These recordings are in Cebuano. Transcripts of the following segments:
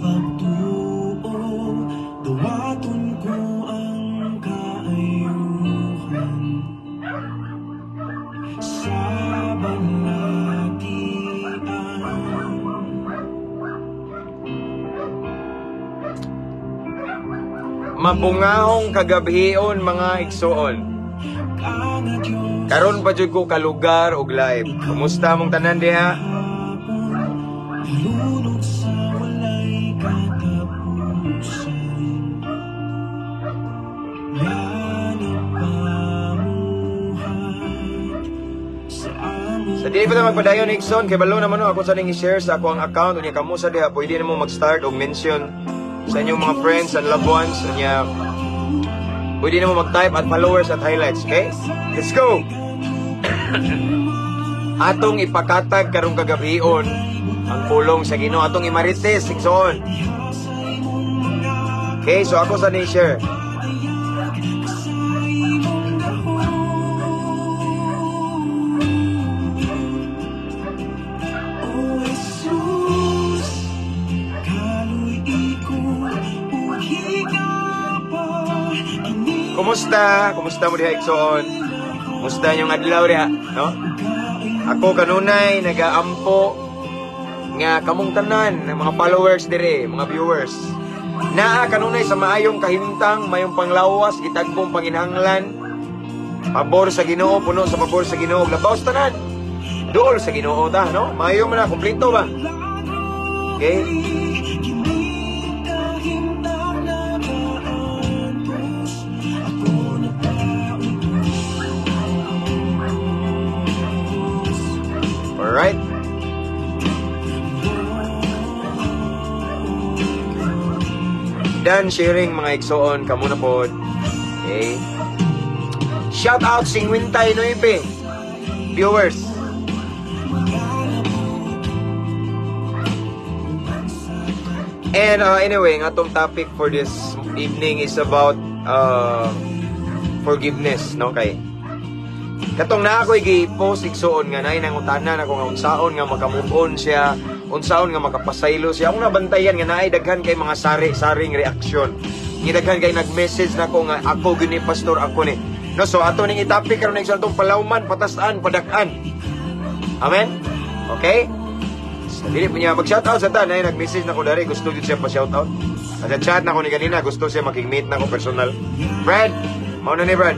Pagtuo, dawaton ko ang kaayuhan sa balatian. Mabungahong kagabhion, mga igsoon. Kang Diyos. Karon pa jud ko kalugar og live. Kumusta mong tanan diha? Hapon, nalunod sa walay katapusan. Nga nagpamuhat sa among Sa dili pa ta magpadayon, igsoon, kay balo naman no, ako sa ning i-share sa ako ang account, unya kamo sa diha pwede namo mag-start og mention sa inyong mga friends and loved ones, unya pwede namo mag-type at followers at highlights, okay? Let's go. Atong ipakatag karong kagabhion ang pulong sa Ginoo, atong imarites, igsoon. Okay, so ako sa ning share. Sa imong gahom. O Jesus, kaluy ko ug higaba kini. Kumusta? Kumusta mo diha, igsoon? Kumusta inyong adlaw diha, no? Ako kanunay nagaampo nga kamong tanan ng mga followers dire, mga viewers. Naa kanunay sa maayong kahimtang, mayong panglawas, gitagbong panginahanglan. Pabor sa Ginoo, puno sa pabor sa Ginoo, labaw sa tanan. Duol sa Ginoo ta, no? Maayo man na, kumpleto ba? Okay? Kini kahimtang nagaantos, ako nagpautos. Alright. Done sharing, mga igsoon, kamo na pod. Okay. Shout out 59 viewers. And anyway, ang atong topic for this evening is about forgiveness, no? Kay katong naa ko'y gi-post, igsoon, nga naay nangutana nako nga unsaon nga maka-move on siya, unsaon nga makapasaylo siya. Akong nabantayan nga naay daghan kay mga sari-saring reaksyon. Nga daghan kay nag-message nako nga ako gyud ni pastor, ako ni. No, so ato ning i-topic karon, igsoon, atong palawman, patas-an, padak-an. Amen? Okay? Sa dili pa niya mag-shoutout sa ta, nay nag-message nako dari, gusto jud siya pa-shoutout. Sa chat nako ni ganina, gusto siya makig-meet nako personal. Brad, mao na ni Brad.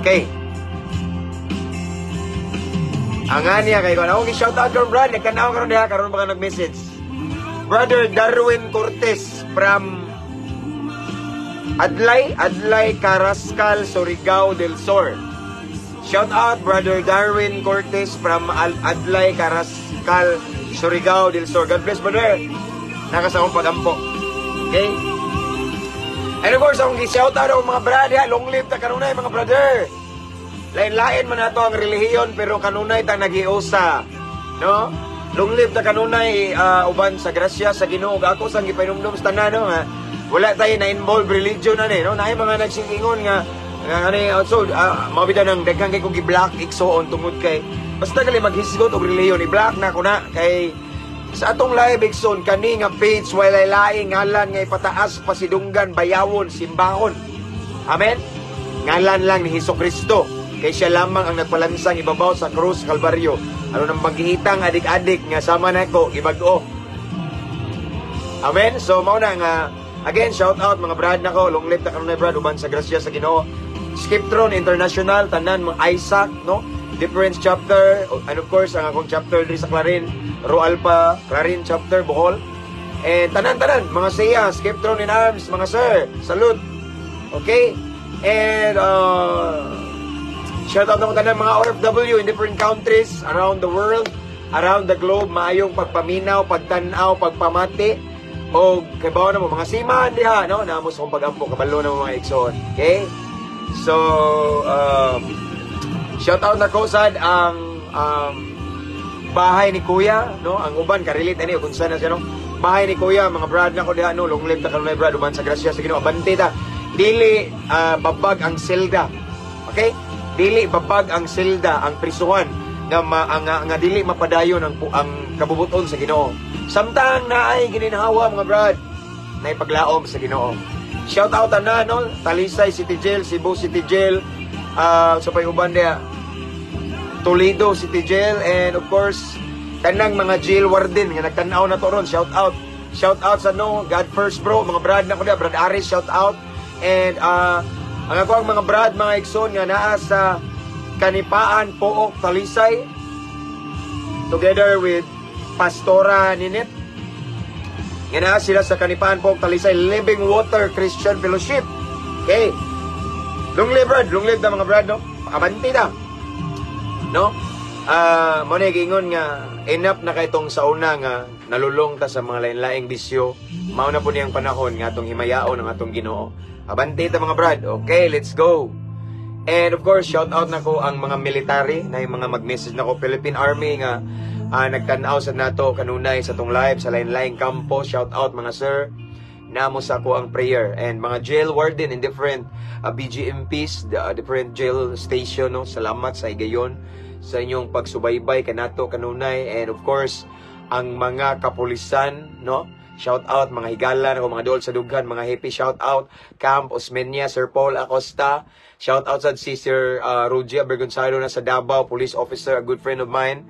Okay. Ang niya kay kon akong gi-shoutout karon, Brad, nagtan-aw karon diha, karon pa ka nag-message. Brother Darwin Cortez from Adlay, Adlay Carrascal, Surigao del Sur. Shout out Brother Darwin Cortez from Adlay Carrascal, Surigao del Sur. God bless, brother. Naka sa akong pagampo. Okay? And of course, akong gi-shout out ang mga brother, ha? Long live ta kanunay, mga brother. Lain-lain man nato ang relihiyon pero kanunay ta nagiusa, no? Long live ta kanunay, uban sa grasya sa Ginoo. Ako sang gipahinumdom sa tanan, no, nga wala tayo na-involve religion na ni, no? Naay mga nagsingingon nga ani, so mao bitaw nang daghan kay kong gi-block, igsoon, tungod kay basta gali maghisgot og relihiyon, i-block na ko na kay sa atong live, igsoon, kani nga page walay laing ngalan nga ipataas, pasidunggan, bayawon, simbahon. Amen. Ngalan lang ni Hesus Kristo kay siya lamang ang nagpalansang ibabaw sa krus Kalbaryo. Ano nang maghihitang adik-adik nga sama nako gibag-o. Amen. So mao na nga again, shout out mga brad nako, long live ta kanunay, brad, uban sa grasya sa Ginoo. Skiptron International, tanan mga Isaac, no? Different chapter, and of course ang akong chapter diri sa Clarin, Ro Alpha Clarin chapter Bohol. And tanan-tanan mga siya, Skiptron in Arms, mga sir, salute. Okay? And shout out na tanan mga OFW in different countries around the world, around the globe, maayong pagpaminaw, pagtan-aw, pagpamati. O kabaw na mo mga seaman diha, no? Namo sa akong pagampo, kabalo na mo, mga igsoon. Okay? So, shout out na ko sad ang bahay ni Kuya, no? Ang uban ka-relate ani kung saan na siya, no? Bahay ni Kuya, mga brad na ko diha, no? Long live ta kanunay, brad, uban sa grasya sa Ginoo. Abante ta. Dili babag ang selda. Okay? Dili babag ang selda, ang prisuhan nga ma, ang, nga, nga dili mapadayon ang kabubuton sa Ginoo. Samtang naay gininhawa, mga brad, naay paglaom sa Ginoo. Shout out ana, no, Talisay City Jail, Cebu City Jail, sa pay uban diya, Toledo City Jail, and of course tanang mga jail warden nga nagtan-aw na to ron, shout out. Shout out sa, no, God first bro, mga brad na ko diya, Brad Aris, shout out. And ang ako ang mga brad, mga igsoon nga naa sa Kanipaan, Pook, Talisay, together with Pastora Ninit. Nga naa sila sa Kanipaan, Pook, Talisay, Living Water Christian Fellowship. Okay. Long live, brad, long live na mga brad, no? Abante ta. No? Ah, mo na giingon nga enough na kay tong sa una nga nalulong ta sa mga lain-laing bisyo. Mao na po niyang panahon nga atong himayaon ang atong Ginoo. Abante ta, mga brad. Okay, let's go. And of course, shout out na ko ang mga military na yung mga mag-message na ko, Philippine Army nga nagtan-aw sa nato kanunay sa tong live sa lain-laing kampo. Shout out, mga sir. Namo sa ako ang prayer and mga jail warden in different BGMPs, the different jail station, no. Salamat sa higayon sa inyong pagsubaybay kanato kanunay and of course ang mga kapulisan, no. Shout out mga higala ko, mga dool sa dughan, mga happy, shout out Camp Osmeña, Sir Paul Acosta. Shout out sa si Sir Roger Bergonzalo na sa Davao, police officer, a good friend of mine.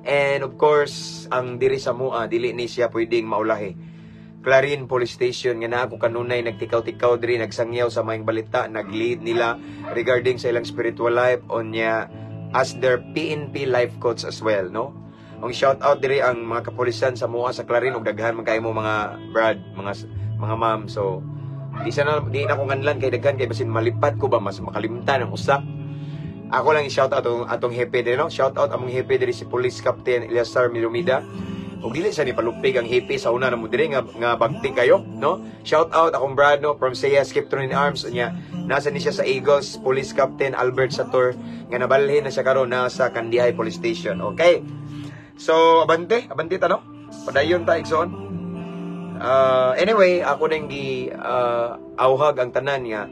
And of course, ang diri sa mua, dili ni siya pwedeng maulahi. Clarin Police Station nga naa ko kanunay nagtikaw-tikaw diri, nagsangyaw sa maayong balita, nag-lead nila regarding sa ilang spiritual life onya as their PNP life coach as well, no. Ang shout out diri ang mga kapulisan sa mua sa Clarin ug daghan man kaayo mo mga brad, mga ma'am. So di sana di na ko nganlan kay daghan kay basin malipat ko ba, mas makalimtan ang usa. Ako lang i-shout out atong hepe diri, no. Shout out among hepe diri, si Police Captain Eliasar Milumida. Ug dili sa ni palupig ang hepe sa una na mo diri nga bagti kayo, no. Shout out akong brad, no, from Seyas Skipton in Arms niya. Nasa ni siya sa Eagles, Police Captain Albert Sator nga nabalhin na siya karon, nasa Kandihay Police Station. Okay. So, abante, abante ta, no. Padayon ta, igsoon. Anyway, ako nang gi auhag ang tanan nga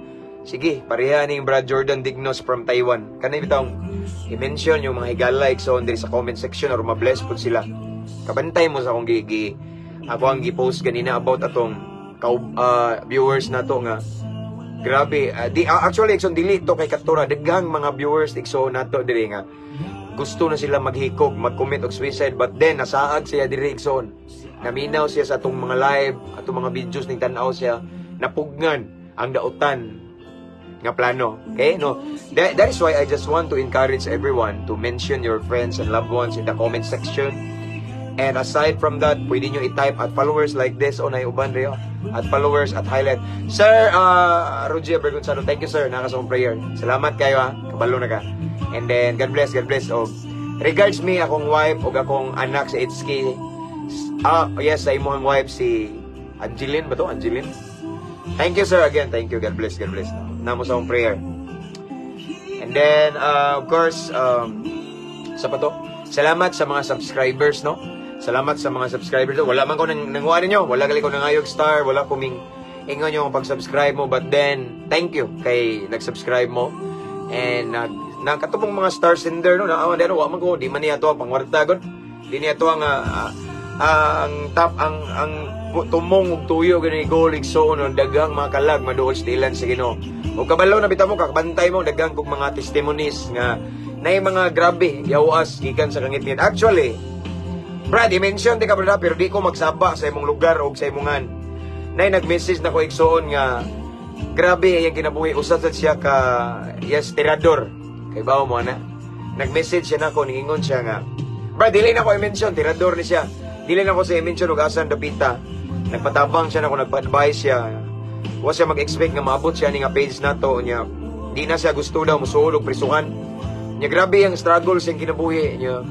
sige, pareha ning Brad Jordan Dignos from Taiwan. Kanay bitawng i-mention yung mga higala, igsoon, diri sa comment section or ma-bless pud sila. Kabantay mo sa akong gi, gi ako ang gi-post ganina about atong viewers nato nga grabe, di actually, igsoon, dili to kay katura, daghang mga viewers, igsoon, nato diri nga gusto na sila maghikog, mag-commit og suicide, but then nasaag siya diri, igsoon. Naminaw siya sa atong mga live, atong mga videos ning tan-aw siya, napugngan ang dautan nga plano. Okay? No. That is why I just want to encourage everyone to mention your friends and loved ones in the comment section. And aside from that, pwede nyo i-type @followers like this o na uban rin, @followers @highlight. Sir, Roger Bergonzalo, thank you, sir. Nakasong prayer. Salamat kayo ha. Kabalo na ka. And then, God bless, God bless. Og regards me, akong wife o akong anak sa HK. Ah, yes, sa imong wife si Angeline ba to? Angeline? Thank you, sir, again. Thank you. God bless, God bless. Namo sa akong prayer. And then, of course, sa pa to? Salamat sa mga subscribers, no? Salamat sa mga subscribers. Wala man ko nang nanguha ninyo. Wala gali ko nangayog star. Wala ko ming ingon yung pag-subscribe mo. But then, thank you kay nag-subscribe mo. And nakatupong mga star sender, no? Na, ano, wa man ko. Di man niya to ang pangwarta, god. Di niya to ang top, ang tumong ug tuyo gani goal, igsoon, no, daghang mga kalag maduol sa ilan sa Ginoo. Ug kabalo na bitaw mo, kakabantay mo, daghang kog mga testimonies nga nay mga grabe yawas gikan sa kangitngit. Actually, Brad, i-mention di ka, brad, pero di ko magsaba sa imong lugar o sa imongan. Nay nag-message na ko, igsoon, nga grabe iyang kinabuhi, usa sad siya ka, yes, tirador. Kay bawo mo ana. Nag-message siya nako, ningingon siya nga, Brad, dili na ko i-mention, tirador ni siya. Dili na ko sa i-mention og asan dapita. Nagpatabang siya nako, nagpa-advise siya. Wa siya mag-expect nga maabot siya ni nga page nato niya. Di na siya gusto daw musuol og prisuhan. Nya grabe ang struggle sa iyang kinabuhi niya.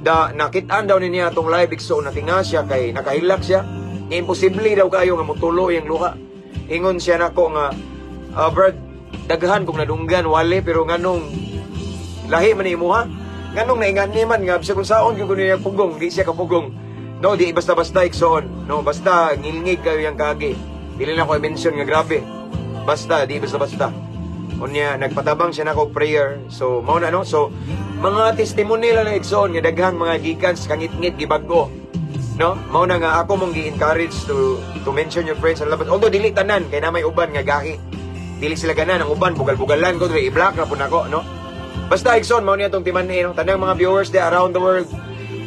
Da nakit-an daw ni niya atong live, igsoon, natinga siya kay nakahilak siya. Nya imposible daw kayo nga motulo iyang luha. Ingon siya nako nga, "Brad, daghan kong nadunggan wali, pero nganong lahi man ni imuha? Nganong naingan ni man nga bisag kung saon gyud niya pugong, di siya kapugong?" No, di basta-basta, igsoon. No, basta ngilngig kayo yang kagi. Dili na ko i-mention nga grabe. Basta di basta-basta. Unya nagpatabang siya nako og prayer. So mao na, no. So mga testimony lang na, igsoon, nga daghang mga gikan sa kangitngit gibag-o. No? Mao na nga ako mong gi-encourage to mention your friends and loved ones. Although dili tanan kay na may uban nga gahi. Dili sila ganan ang uban, bugal-bugalan ko diri, i-block ra pud nako, no. Basta, igsoon, mao niya tong timan-i, no. Tanang mga viewers there around the world,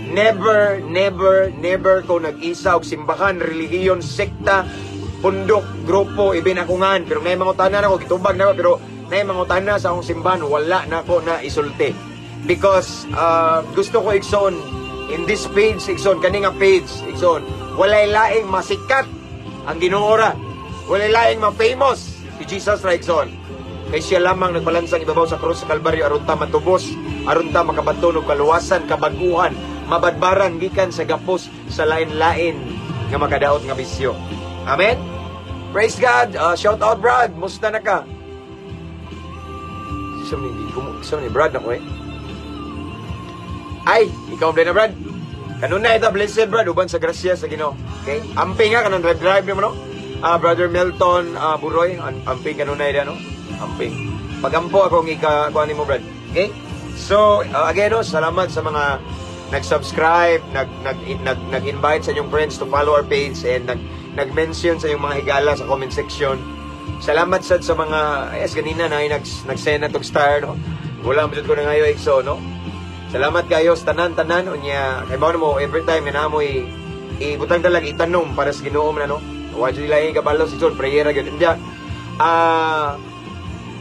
never, never, never ko nag-isa og simbahan, relihiyon, sekta, pundok, grupo, ibin ako ngan. Pero naay mangutana nako, gitubag nako, pero naay mangutana sa akong simbahan, wala na ko na isulti. Because gusto ko, igsoon, in this page, igsoon, kani nga page, igsoon, walay laing masikat ang Ginoo ra. Walay laing ma-famous si Jesus ra, igsoon. Kay siya lamang nagpalansang ibabaw sa krus sa Kalbaryo aron ta matubos, aron ta makabaton og kaluwasan, kabaguhan, mabadbaran gikan sa gapos sa lain-lain nga makadaot nga bisyo. Amen? Praise God. Shout out, Brad. Musta na ka? Sa ni Brad ako eh. Ay, ikaw ba na, Brad? Kanunay ito, blessed, Brad, uban sa grasya sa Ginoo. Okay? Amping nga kanang drive drive mo, no? Brother Milton Buroy, amping kanunay da, no? Amping. Pagampo ako ng ika kuan mo, Brad. Okay? So, again, no, salamat sa mga nag-subscribe, nag nag nag nag-invite sa inyong friends to follow our page and nag-mention sa inyong mga higala sa comment section. Salamat sad sa mga, yes, ganina na nag-send na tog star, no. Wala mo jud ko na ngayo EXO, no. Salamat kayo sa tanan-tanan. Unya kay bawo mo every time nga namoy ibutang talag itanom para sa Ginoo man, no. Wa jud lahi kabalo si John, prayer gyud. Unya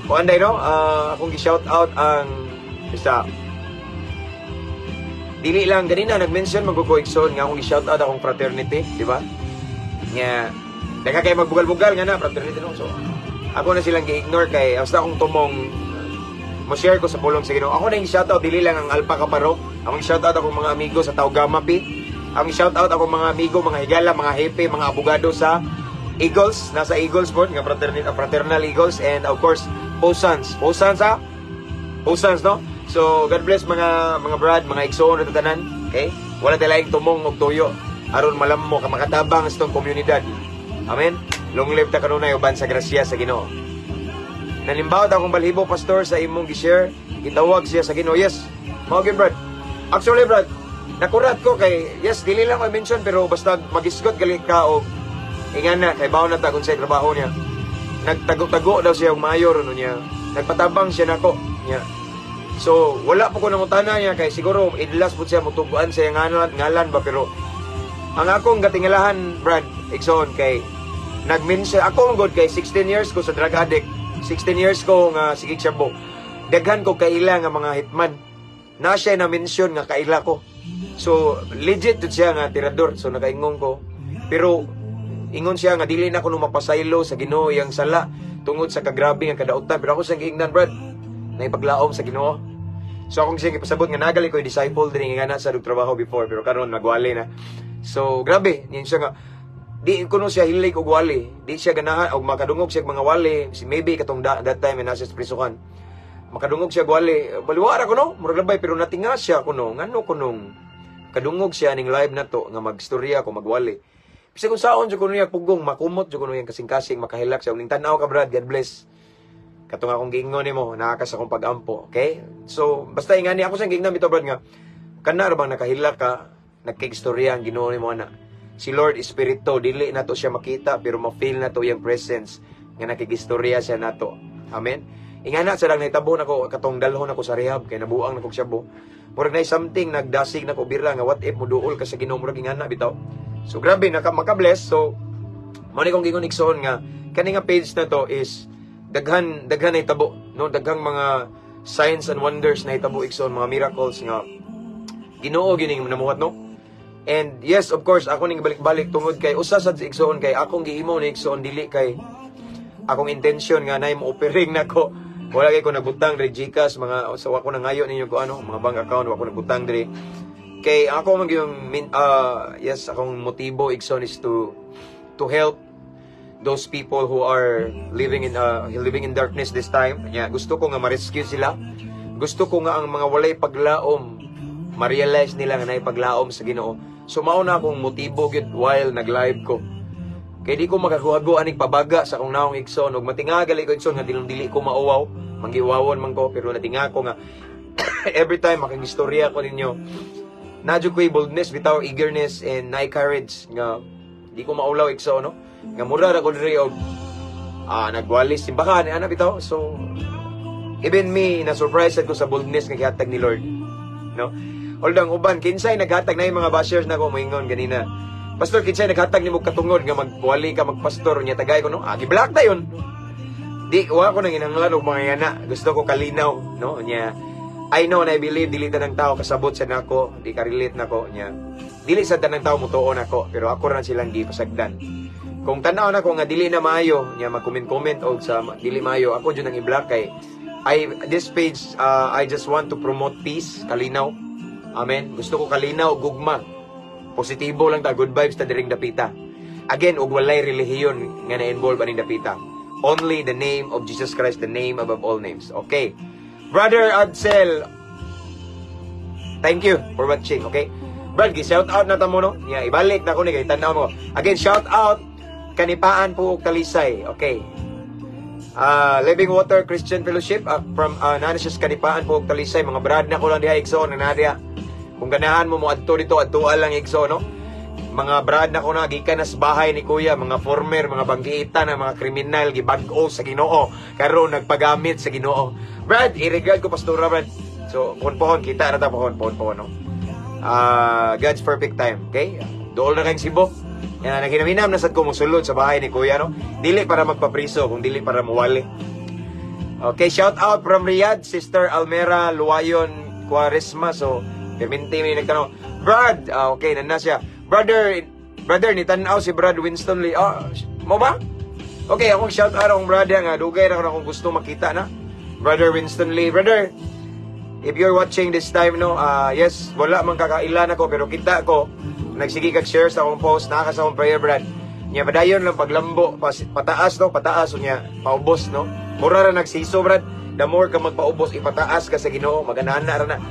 kuan day, no, akong gi-shout out ang isa dili lang ganina nag-mention man ko, igsoon, nga akong gi-shout out akong fraternity, di ba? Nga daghan kay magbugal-bugal nga na fraternity, no. So ako na silang gi-ignore kay basta akong tumong mo share ko sa pulong sa Ginoo. Ako na yung shout out dili lang ang Alpha Kaparo. Akong shout out akong mga amigo sa Tau Gamma Pi. Ang shout out akong mga amigo, mga higala, mga hepe, mga abogado sa Eagles, nasa Eagles po, nga fraternity, fraternal Eagles and of course Posans. Posans ha? Posans, no? So God bless mga brad, mga igsoon na tanan, okay? Wala tay laing tumong og tuyo aron malamo ka makatabang sa itong komunidad. Amen. Long live ta kanunay uban sa grasya sa Ginoo. Nanimbawot akong balhibo, pastor, sa imong gi-share. Gitawag siya sa Ginoo. Yes. Mao gyud, Brad. Actually, Brad, nakurat ko kay yes, dili lang ko mention pero basta magisgot gali ka og ingana kay bawo na ta kung sa trabaho niya. Nagtago-tago daw siya og mayor ano niya. Nagpatabang siya nako niya. So, wala po ko nangutana niya kay siguro idlas po siya mutuguan sa iyang ngalan, ngalan ba, pero ang akong gatingalahan, Brad, igsoon, kay nag-mention ako ang god kay 16 years ko sa drug addict. 16 years ko nga sige shabu. Daghan ko kaila nga mga hitman. Na siya na mention nga kaila ko. So legit jud siya nga tirador. So nakaingon ko. Pero ingon siya nga dili na ko no mapasaylo sa Ginoo iyang sala tungod sa kagrabe nga kadautan. Pero ako siyang giingnan, Brad, na ipaglaom sa Ginoo. So akong siyang ipasabot nga nagali ko disciple dinhi nga na sa trabaho before pero karon nagwali na. So grabe, niyan siya nga di ko no siya hilig og wali. Di siya ganahan og makadungog siya og mga wali. Si maybe katong that time na nasa sa prisukan. Makadungog siya og wali. Baliwara ko no, murag labay pero natinga siya kuno. Ngano kunong kadungog siya ning live na to nga magstorya ko magwali. Bisag kung saon jud kuno niya pugong makumot jud kuno iyang kasing-kasing makahilak siya. Ning tan-aw ka, Brad, God bless. Katong akong giingon nimo, nakakas akong pag-ampo, okay? So, basta ingani ako siyang giingnan bitaw, Brad, nga kana ra bang nakahilak ka, nagkigstorya ang Ginoo nimo ana. Si Lord Espiritu, dili nato siya makita pero ma-feel nato iyang presence nga nakigistorya siya nato. Amen. Ingana sa lang nahitabo nako katong dalhon ako sa rehab kay nabuang nako shabu. Murag na something nagdasig nako bira nga what if moduol ka sa Ginoo, murag ingana bitaw. So grabe naka maka-bless. So mao ni kong gingon, igsoon, nga kani nga page na to is daghan daghan nahitabo, no, daghang mga signs and wonders na hitabo, igsoon, mga miracles nga Ginoo gining namuhat, no. And yes, of course, ako ning balik-balik tungod kay usa sad sa igsoon kay akong gihimo ni, igsoon, dili kay akong intention nga nay mo offering nako. Wala kay ko nagbutang diri GCash mga sa wa ko nangayo ninyo ko ano mga bank account, wa ko nagbutang diri kay ako man gyud yes, akong motibo, igsoon, is to help those people who are living in darkness this time. Yeah, gusto ko nga ma-rescue sila. Gusto ko nga ang mga walay paglaom ma-realize nila nga naay paglaom sa Ginoo. So mao na akong motibo gyud while nag-live ko. Kay di ko makakuhago aning pabaga sa akong naong, igsoon, ug matinga gali ko, igsoon, nga dili dili ko mauwaw, manggiwawon man ko, pero natinga ko nga every time makigistorya ko ninyo, naa jud ko'y boldness bitaw, eagerness and naay courage nga di ko maulaw, igsoon, no, nga mura ra ko diri og nagwalis simbahan ana bitaw. So even me, na surprise ko sa boldness nga gihatag ni Lord, no? Although ang uban, kinsay naghatag na yung mga bashers na ko moingon ganina, "Pastor, kinsay naghatag nimo katungod nga magwali ka magpastor nya tagay ko, no?" Ah, gi-block ta yun. Di wa ko nang inanglan og mga yana. Gusto ko kalinaw, no? Nya I know and I believe dili tanang tao kasabot sa nako, di ka relate nako nya. Dili sa tanang tao mutuo nako, pero ako ra silang gipasagdan. Kung tan-aw nako nga dili na maayo, nya mag-comment-comment og sa dili maayo, ako jud ang i-block kay I this page, I just want to promote peace, kalinaw. Amen. Gusto ko kalinaw, gugma. Positibo lang ta, good vibes ta diring dapita. Again, og walay relihiyon nga na-involve aning dapita. Only the name of Jesus Christ, the name above all names. Okay. Brother Adsel, thank you for watching, okay? Brad, gi-shout out na ta mo, no? Yeah, ibalik na ko ni kay tan-aw mo. Again, shout out Kanipaan po Talisay. Okay. Living Water Christian Fellowship from naa siya sa Kanipaan po Talisay. Mga brad na ko lang diha, igsoon, na diha. Kung ganahan mo mo adto dito, adtoa lang, igsoon, no? Mga brad na ko na gikan na sa bahay ni kuya, mga former, mga banggiitan na mga kriminal, gibag-o sa Ginoo, karon nagpagamit sa Ginoo. Brad, i-regard ko pastora, Brad. So, pohon-pohon, kita na ta pohon, pohon-pohon, no? God's perfect time, okay? Dool na kayong Cebu. Yan, naghinam-hinam na sad ko mosulod sa bahay ni kuya, no? Dili para magpapriso, kung dili para muwali. Okay, shout out from Riyadh, Sister Almera Luayon Quaresma. So, perminti mi nagtanong. Brad, okay, nana siya. Brother, brother, ni tan-aw si Brad Winston Lee. Oh, mo ba? Okay, akong shout out akong brother nga dugay ra ko na akong gusto makita na. Brother Winston Lee. Brother, if you're watching this time, no, yes, wala man kakailan ako, pero kita ko, nagsige kag share sa akong post, naa ka sa akong prayer, Brad. Nya padayon lang paglambo, pataas, no, pataas unya, paubos, no. Mura ra nagsiso, Brad. The more ka magpaubos, ipataas ka sa Ginoo, maganana ra na.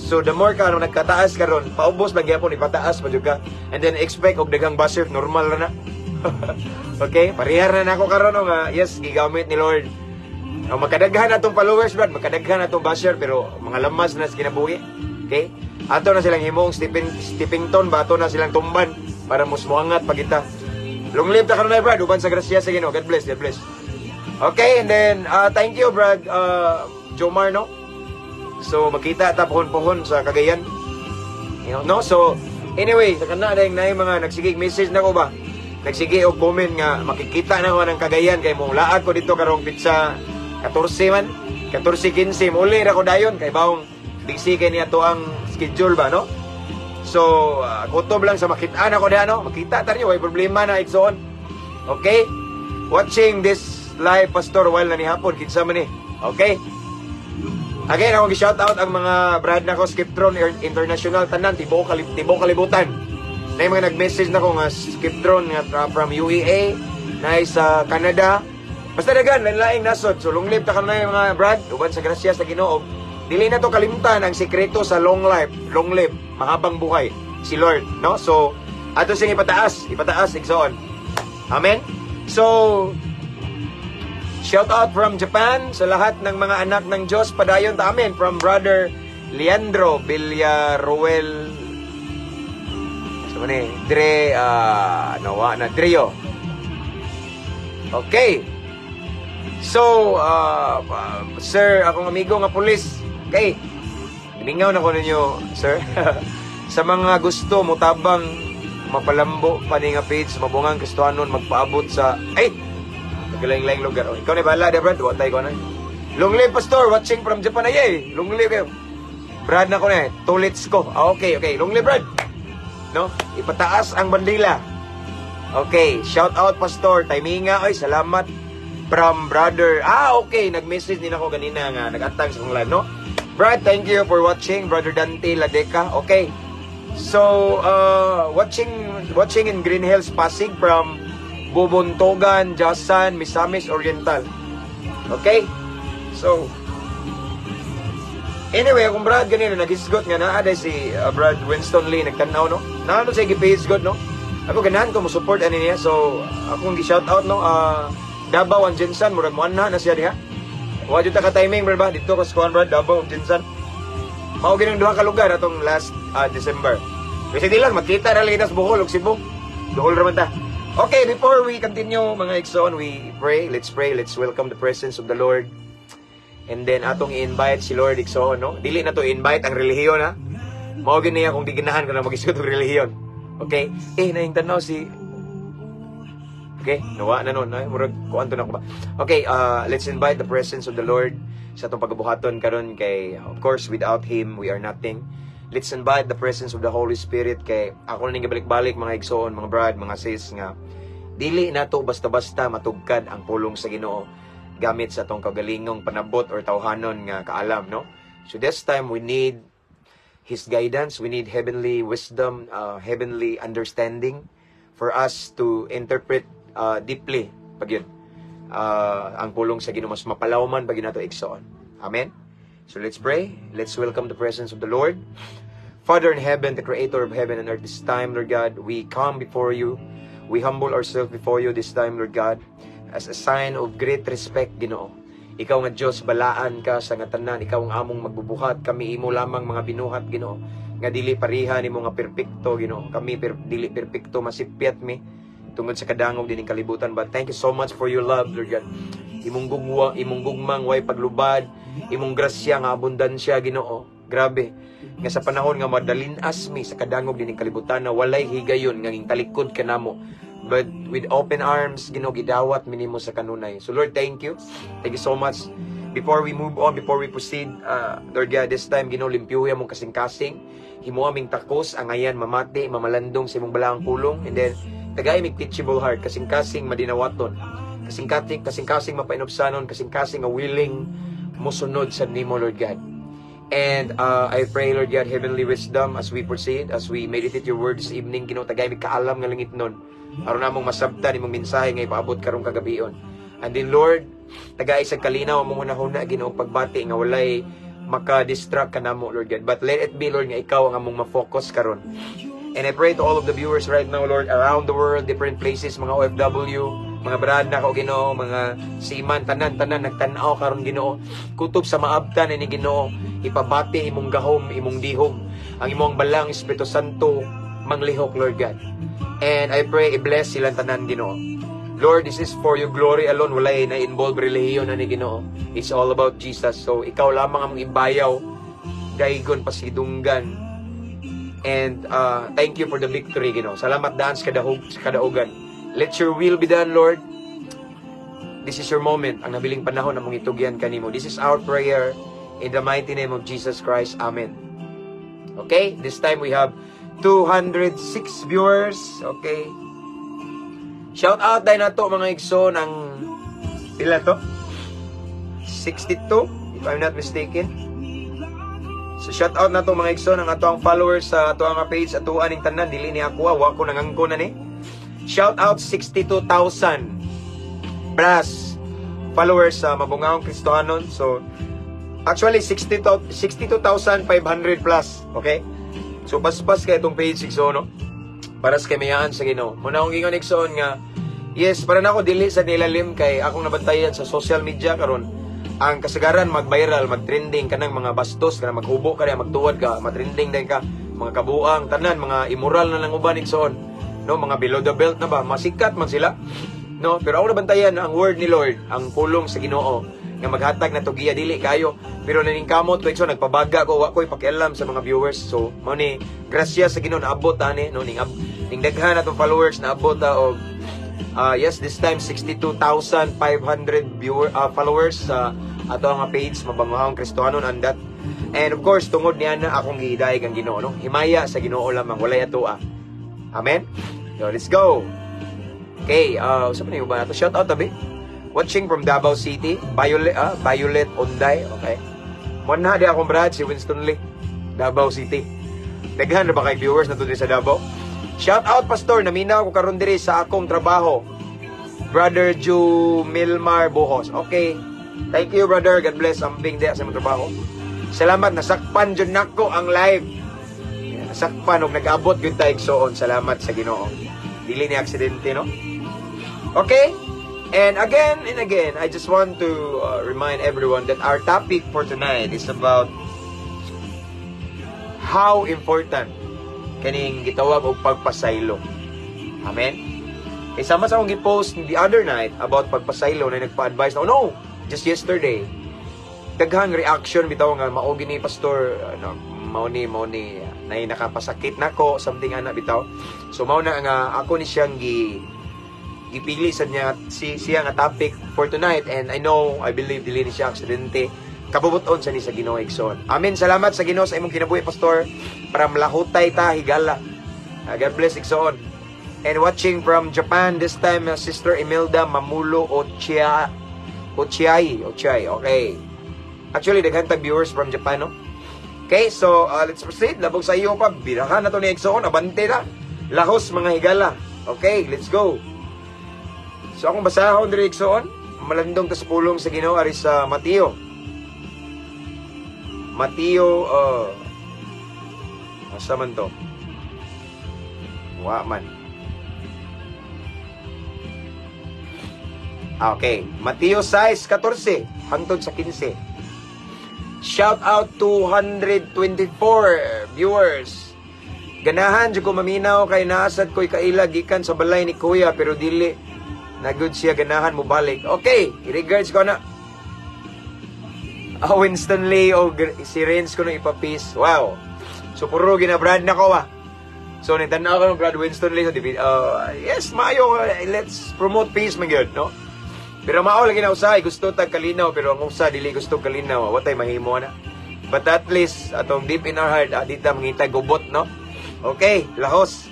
So the more ka ano nagkataas karon, paubos lang gyapon, ipataas pa jud ka. And then expect og daghang basher, normal ra na. Okay, parehar na nako karon, no, nga yes, gigamit ni Lord. Oh, makadaghan atong followers, Brad, makadaghan atong basher, pero mga lamas na sa kinabuhi. Okay? Ato na silang himong steppington ba, ato na silang tumban para mas muangat pa kita. Long live ta karon, Brad, uban sa grasya sa Ginoo. God bless, God bless. Okay, and then thank you, Brad Jomar, no. So makita ta pohon-pohon sa Cagayan. No? So anyway, sa kana dayong naay mga nagsigig message na ko ba. Nagsige og comment nga makikita na ko ng Cagayan kay mo laag ko dito karong petsa 14 man. 14, 15 muli ra ko dayon kay bawong busy kay niya to ang schedule ba, no? So, kutob lang sa makita na ko diha, no. Makita ta niyo, way problema na, igsoon. Okay? Watching this live, Pastor, while na ni hapon, kinsa man ni. Okay? Again, ako gi-shout out ang mga brad nako, Skiptron International tanan tibuok kalibutan. Na yung mga nag-message na ko nga Skiptron nga from UEA, na sa Canada. Basta dagan, lain-laing nasod. So long live ta kanunay, mga brad, uban sa grasya sa Ginoo. Dili na to kalimtan ang sikreto sa long life, long live, mahabang buhay, si Lord, no? So ato siyang ipataas, ipataas, igsoon. Amen. So shout out from Japan sa lahat ng mga anak ng Diyos. Padayon ta amen from Brother Leandro Villaruel. Sa ni Dre nawa na Drio. Okay. So, sir, akong amigo nga pulis. Okay. Gimingaw na ko ninyo, sir. Sa mga gusto mo tabang mapalambo pa ni nga page, mabungang Kristohanon magpaabot sa ay naglaing-laing lugar. Oh, ikaw na bahala, di, Brad. Wa tayo ko na. Long live, Pastor. Watching from Japan. Ay, ay. Long live kayo. Brad na ko na eh. Tulits ko. Ah, okay. Long live, Brad. No? Ipataas ang bandila. Okay. Shout out, Pastor. Timinga. Ay, salamat. From brother. Ah, okay. Nag-message din ako ganina nga. Nag-atang sa kong live, no? Brad, thank you for watching. Brother Dante Ladeca. Okay. So, watching in Green Hills, Pasig from Bubuntogan, Jasan, Misamis Oriental. Okay? So, anyway, akong brad ganina, naghisgot nga naa day si Brad Winston Lee, nagtanaw, no? Naano siya gipahisgot, no? Ako ganahan ko mo support ani niya. So akong gi-shout out, no, Davao and GenSan, murag mo na siya diha. Wa jud ta ka timing, bro, ba? Dito ko sa kuan, bro, Davao ug GenSan. Mao ginang duha ka lugar atong last December. Kasi di lang magkita ra lang kita sa Bohol ug Cebu. Duol ra man ta. Okay, before we continue, mga igsoon, we pray. Let's pray. Let's welcome the presence of the Lord. And then atong i-invite si Lord, igsoon, no? Dili na to invite ang relihiyon, ha. Mao gyud niya kung di ganahan ko na mag-isgot og relihiyon. Okay? Eh, naing tanaw si. Okay, nawa na nun. Ay, murag kuan to na ko ba. Okay, let's invite the presence of the Lord sa atong pagabuhaton karon kay, of course, without Him we are nothing. Let's invite the presence of the Holy Spirit kay ako ning gibalik-balik, mga igsoon, mga brad, mga sis, nga dili nato basta-basta matugkad ang pulong sa Ginoo gamit sa atong kagalingong panabot or tawhanon nga kaalam, no? So this time we need His guidance, we need heavenly wisdom, heavenly understanding for us to interpret deeply pag yun. Ang pulong sa Ginoo mas mapalawman pag nato, igsoon. Amen. So let's pray. Let's welcome the presence of the Lord. Father in heaven, the creator of heaven and earth, this time, Lord God, we come before you. We humble ourselves before you this time, Lord God, as a sign of great respect, Ginoo. Ikaw nga Diyos, balaan ka sa nga tanan. Ikaw ang among magbubuhat. Kami imo lamang mga binuhat, Ginoo. Nga dili pariha nimo nga perpekto, Ginoo. Kami dili perpekto, masipyat mi tungod sa kadangog dining kalibutan. But thank you so much for your love, Lord God. Imong gugwa, imong gugmang way paglubad, imong grasya nga abundansya, Ginoo. Grabe. Nga sa panahon nga madalinas mi sa kadangog dining kalibutan na walay higayon nga talikod ka namo. But with open arms, Ginoo, gidawat mi nimo sa kanunay. So Lord, thank you. Thank you so much. Before we move on, before we proceed, Lord God, this time, Ginoo, limpyuhi among kasing-kasing. Himo aming takos, angayan, mamati, mamalandong sa imong balaang pulong. And then, tagay mig teachable heart, kasing-kasing madinawaton. Kasing-kasing, kasing-kasing mapainubsanon, kasing-kasing nga willing mosunod sa nimo, Lord God. And I pray, Lord God, heavenly wisdom as we proceed, as we meditate your word this evening, Ginoo, tagay mig kaalam nga langit nun. Aron namong masabtan imong mensahe nga ipaabot karong kagabion. And then, Lord, tagay sa kalinaw among hunahuna, Ginoo, pagbati nga walay maka-distract ka namo, Lord God. But let it be, Lord, nga ikaw ang among ma-focus karon. And I pray to all of the viewers right now, Lord, around the world, different places, mga OFW, mga brad na ko, Ginoo, mga seaman, tanan, tanan, nagtanaw karon, Ginoo. Kutob sa maabtan ni Ginoo, ipabati imong gahom, imong dihog, ang imong balaang Espiritu Santo, manglihok, Lord God. And I pray, i-bless silang tanan, Ginoo. Lord, this is for your glory alone. Walay na involve relihiyon na ni Ginoo. It's all about Jesus. So, ikaw lamang among ibayaw, daygon pasidunggan. And thank you for the victory, Ginoo. Salamat daan sa kadahog, sa kadaugan. Let your will be done, Lord. This is your moment. Ang nabiling panahon among itugyan kanimo. This is our prayer in the mighty name of Jesus Christ. Amen. Okay, this time we have 206 viewers. Okay. Shout out dahil nato, mga igsoon, ang pila to? 62, if I'm not mistaken. So shout out na to, mga igsoon, ang ato ang followers sa ato ang page, ato aning tanan, dili ni ako, wa ko nangangko na ni. Shout out 62,000 plus followers sa Mabungaong Kristohanon. So actually 62 62,500 plus, okay? So paspas kay itong page, igsoon, no? Para sa kamayaan sa Ginoo. Muna akong gingon, igsoon, nga yes, para nako dili sa nilalim kay akong nabantayan sa social media karon ang kasagaran mag-viral, mag-trending kanang mga bastos, kanang maghubo ka, magtuwad ka, ma-trending din ka, mga kabuang, tanan, mga immoral na lang uban, igsoon. No, mga below the belt na ba, masikat man sila. No, pero ako nabantayan ang word ni Lord, ang pulong sa Ginoo nga maghatag na tugiya dili kayo. Pero naningkamot ko, igsoon, nagpabaga ko, wa ko'y pakialam sa mga viewers. So, mao ni grasya sa Ginoo naabot ani, no, ning daghan atong followers naabot ta og yes, this time 62,500 viewer followers sa ato nga page Mabanguhaong Kristohanon and that. And of course, tungod niya na akong gihidayeg ang Ginoo, no? Himaya sa Ginoo lamang, walay atoa. Amen. So, let's go. Okay, usa pa ni ba nato? Shout out tabi. Watching from Davao City, Violet, Violet Onday, okay. Mo na di akong brad si Winston Lee, Davao City. Daghan na ba kay viewers na diri sa Davao? Shout out, Pastor, naminaw ko karon diri sa akong trabaho. Brother Ju Milmar Buhos. Okay. Thank you, brother. God bless ambing diya sa imong trabaho. Salamat, nasakpan jud nako ang live. Nasakpan og nag-abot gyud ta, igsoon. Salamat sa Ginoo. Dili ni aksidente, no? Okay? And again and again, I just want to remind everyone that our topic for tonight is about how important kaning gitawag og pagpasaylo. Amen? Kay sama sa akong gi-post the other night about pagpasaylo na nagpa-advise na, oh no, just yesterday, daghang reaction bitaw nga mao gini, pastor, ano, mao ni nay nakapasakit nako, something ana bitaw. So mao na nga ako ni siyang gipili sa niya si siya nga topic for tonight, and I know, I believe dili ni siya aksidente, kabubuton sa ni sa Ginoo, igsoon. Amen. Salamat sa Ginoo sa imong kinabuhi, pastor. From Lahutay ta, higala. God bless, igsoon. And watching from Japan this time, Sister Imelda Mamulo Ochia Ochiai Ochiai. Okay. Actually, daghan tag viewers from Japan, no? Okay, so let's proceed. Labog sa iyo pa, birahan na to ni igsoon, abante na. Lahos, mga higala. Okay, let's go. So akong basahon diri, igsoon, malandong ta sa pulong sa Ginoo ari sa Mateo. Mateo, asa man to? Wa man. Okay, Mateo 6:14 hangtod sa 15. Shout out 224 viewers. Ganahan jud ko maminaw kay naasad ko'y kaila gikan sa balay ni kuya pero dili na good siya ganahan mo balik. Okay, regards ko na. Ah, Winston Lee o si Renz ko nung ipapis. Wow. So puro gina-brad na ko ah. So nagtan-aw ko ng Brad Winston Lee. So, yes, maayo, let's promote peace man gyud, no? Pero mao lagi na usahay gusto tag kalinaw pero ang usa dili gusto kalinaw, wa tay mahimo na. But at least atong deep in our heart, di ta mangita gubot, no? Okay, lahos.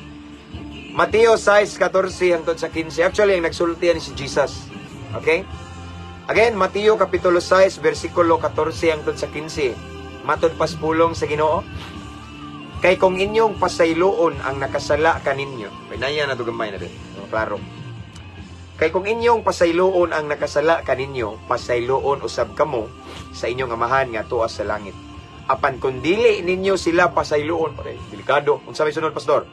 Mateo 6:14 hangtod sa 15. Actually, ang nagsulti ni si Jesus. Okay? Again, Mateo Kapitulo 6, versikulo 14 hangtod sa 15. Matod pas pulong sa Ginoo. Kay kung inyong pasayloon ang nakasala kaninyo. Pinaya na to gamay na din. Klaro. Kay kung inyong pasayloon ang nakasala kaninyo, pasayloon usab kamo sa inyong Amahan nga tuas sa langit. Apan kung dili ninyo sila pasayloon, pare, delikado. Unsa may sunod, pastor?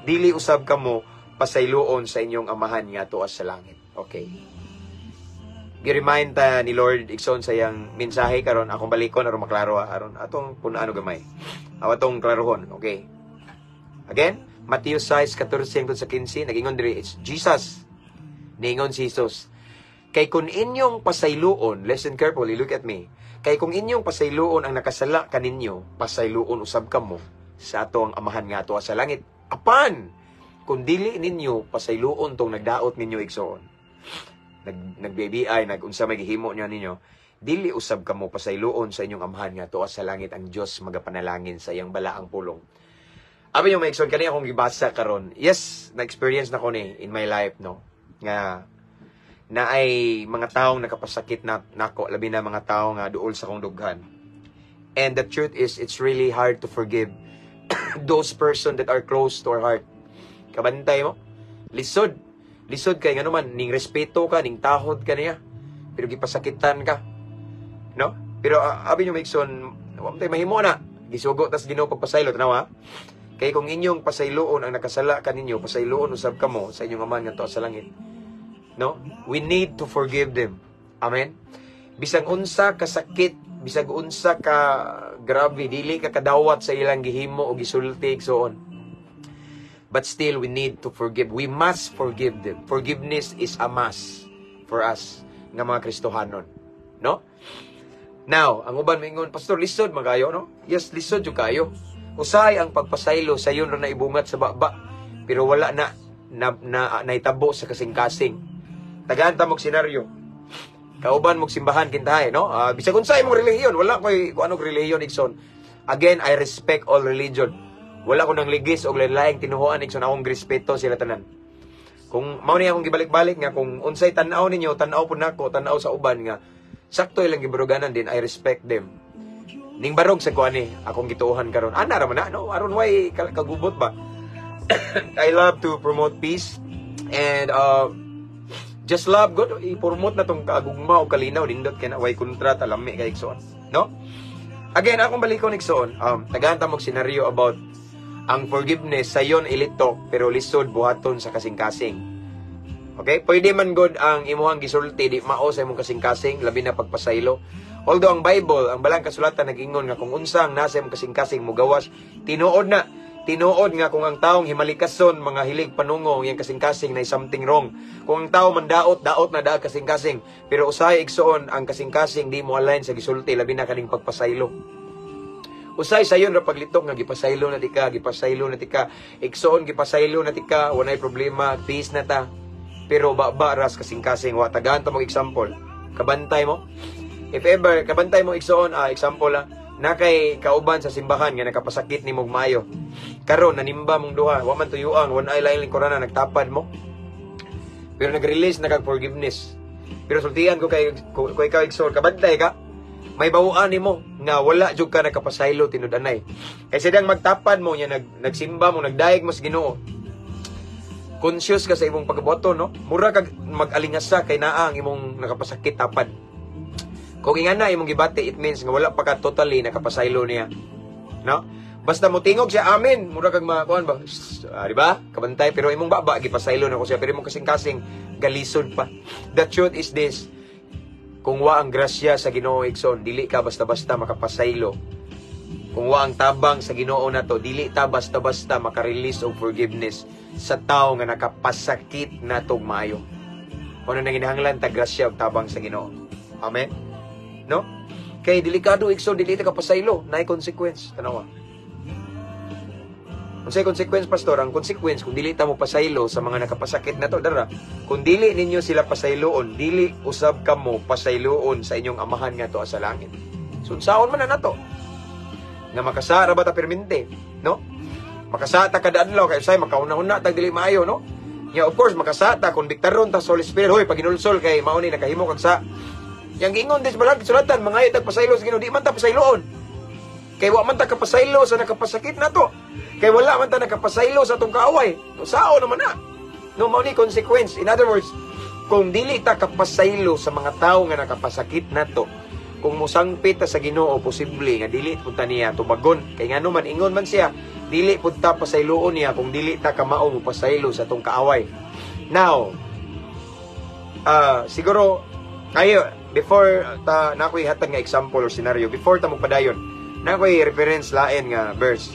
Dili usab kamo pasayloon sa inyong Amahan nga tuas sa langit. Okay. Gi-remind ta ni Lord, igsoon, sa iyang mensahe karon. Akong balikon aron maklaro, aron atong punaan og gamay. Aw atong klarohon. Okay. Again, Matthew 6:14 hangtod sa 15, nagingon diri, it's Jesus. Ningon si Jesus. Kay kung inyong pasayloon, listen carefully, look at me. Kay kung inyong pasayloon ang nakasala kaninyo, pasayloon usab kamo sa ato ang Amahan nga ato sa langit. Apan, kung dili ninyo pasayloon tong nagdaot ninyo, igsoon, nag-BBI, nag-unsa may gihimo niya ninyo, dili usab kamo pasayloon sa inyong Amahan nga tuwa sa langit. Ang Dios magapanalangin sa iyang balaang pulong. Abi nyo, mga igsoon, kani akong gibasa karon. Yes, na-experience na ko ni in my life, no? Nga na ay mga taong nakapasakit na nako, labi na mga tao nga duol sa akong dughan. And the truth is, it's really hard to forgive those person that are close to our heart. Kabantay mo? Lisod. Lisod kay ngano man, ning respeto ka, ning tahod ka niya. Pero gipasakitan ka. No? Pero abi nyo, mga igsoon, wa man tay mahimo na. Gisugo tas Ginoo pagpasaylo, tanawa. Kay kung inyong pasayloon ang nakasala kaninyo, pasayloon usab kamo sa inyong Amahan nga tuwa sa langit. No? We need to forgive them. Amen. Bisag unsa ka sakit, bisag unsa ka grabe, dili ka kadawat sa ilang gihimo o gisulti, so on. But still, we need to forgive. We must forgive them. Forgiveness is a must for us nga mga Kristohanon. No? Now, ang uban maingon, "Pastor, lisod man kayo, no?" Yes, lisod jud kayo. Usahay ang pagpasaylo sa yun na ibungat sa baba, pero wala na na, na naitabo sa kasing-kasing. Tagaan ta mog senaryo. Kauban mog simbahan kintahay, no? Bisag unsa imong relihiyon, wala koy kung anong relihiyon, igsoon. Again, I respect all religion. Wala ko nang ligis og laing tinuhuan, igsoon, akong respeto sila tanan. Kung mao ni akong gibalik-balik nga kung unsay tan-aw ninyo, tan-aw pud nako, tan-aw sa uban nga sakto ilang gibaruganan din, I respect them. Ning barog sa kuan ni akong gituohan karon. Ana ra man na, no? Aron way kagubot ba? I love to promote peace and just love God. I-promote na tong kagugma o kalinaw, nindot kay na way kontra lami kay igsoon, no? Again, akong balikon, igsoon. Tagaan ta mog senaryo about Ang forgiveness sayon ilitok pero lisod buhaton sa kasing-kasing. Okay? Pwede man god ang imuhang gisulti di mao sa imong kasing-kasing, labi na pagpasaylo. Although ang Bible, ang balang kasulatan, nag-ingon nga kung unsa ang nasa imong kasing-kasing mugawas, tinuod na. Tinuod nga kung ang taong himalikason, mga hilig panungo, ang iyang kasing-kasing na something wrong. Kung ang tao mandaot, daot na daag kasing-kasing. Pero usahay, igsoon, ang kasing-kasing di mo align sa gisulti, labi na kaning pagpasaylo. Usay sayon ra paglitok nga gipasaylo na tika, gipasaylo na tika, igsoon, gipasaylo na tika, walay problema, peace na ta. Pero ba ras kasing-kasing wa tagaan ta mo example. Kabantay mo. If ever kabantay mo, igsoon, example na kay kauban sa simbahan nga nakapasakit ni mog maayo. Karon nanimba mong duha, wa man tuyuang, wa ay lain lingkuran, nagtapad mo. Pero nag-release na kag forgiveness. Pero sultian ko kay ko ikaw, igsoon, kabantay ka, may bawaan nimo nga wala jud ka nakapasaylo tinud-anay. Kay sidang magtapad mo nya nagsimba mo, nagdayeg mo sa Ginoo. Conscious ka sa imong pagbuhaton, no? Mura kag mag-alingasa kay naa ang imong nakapasakit tapad. Kung ingana imong gibati, it means nga wala pa ka totally nakapasaylo niya. No? Basta mo tingog siya, amen, mura kag makuan ba? Shh, di ba? Kabantay, pero imong baba gipasaylo na ko siya, pero imong kasing-kasing galisod pa. The truth is this: kung wa ang grasya sa Ginoo, igsoon, dili ka basta-basta makapasaylo. Kung wa ang tabang sa Ginoo nato, dili ta basta-basta maka-release og forgiveness sa tao nga nakapasakit natog maayo. Kuno nang ginahanglan ta grasya og tabang sa Ginoo. Amen. No? Kay delikado, igsoon, dili ta kapasaylo, naay consequence, tanawa. Unsay consequence, pastor? Ang consequence kung dili ta mo pasaylo sa mga nakapasakit nato dara, kung dili ninyo sila pasayloon, dili usab kamo pasayloon sa inyong Amahan nga tuwa sa langit. So unsaon man na nato? Nga makasara ba ta permente, no? Makasata kada adlaw kay usay makauna-una tag dili maayo, no? Ya, of course makasata kung diktaron ta sa Holy Spirit, hoy, paginulsol kay mao ni nakahimo kag sa. Yang giingon dis balag sulatan, mangayo tag pasaylo sa Ginoo, di man ta pasayloon. Kay wa man ta kapasaylo sa nakapasakit nato. Kay wala man ta nakapasaylo sa atong kaaway. No, sao naman na. No, mao ni consequence. In other words, kung dili ta kapasaylo sa mga tawo nga nakapasakit nato, kung mosangpit ta sa Ginoo, posible nga dili pud ta niya tubagon. Kay ngano man, ingon man siya, dili pud ta pasayloon niya kung dili ta kamao mo pasaylo sa atong kaaway. Now, siguro kayo before ta na ako'y hatag nga example or scenario, before ta magpadayon, na ako'y reference lain nga verse.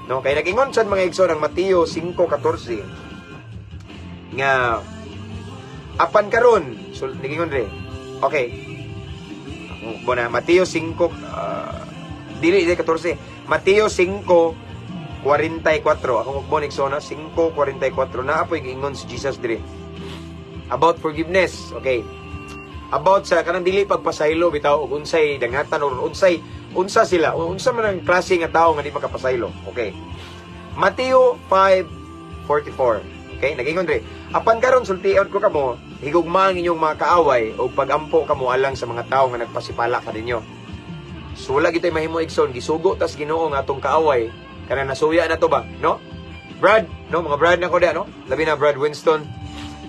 No, kay nag-ingon sad, mga igsoon, ang Mateo 5:14 nga apan karon, so nagingon re. Okay. Bona Mateo 5, dili di 14. Mateo 5:44. Ako magbon, igsoon, 5:44 na apoy giingon si Jesus dire. About forgiveness. Okay. About sa kanang dili pagpasaylo bitaw og unsay dangatan or unsay unsa sila, unsa man ang klase nga tawo nga di makapasaylo. Okay. Mateo 5:44. Okay, nagingon dre. "Apan karon sultion ko kamo, higugma ang inyong mga kaaway ug pagampo kamo alang sa mga tawo nga nagpasipala kaninyo." So wala gito'y mahimo, igsoon, gisugo tas Ginoo nga atong kaaway kana nasuya na to ba, no? Brad, no, mga brad na ko da, no? Labi na Brad Winston.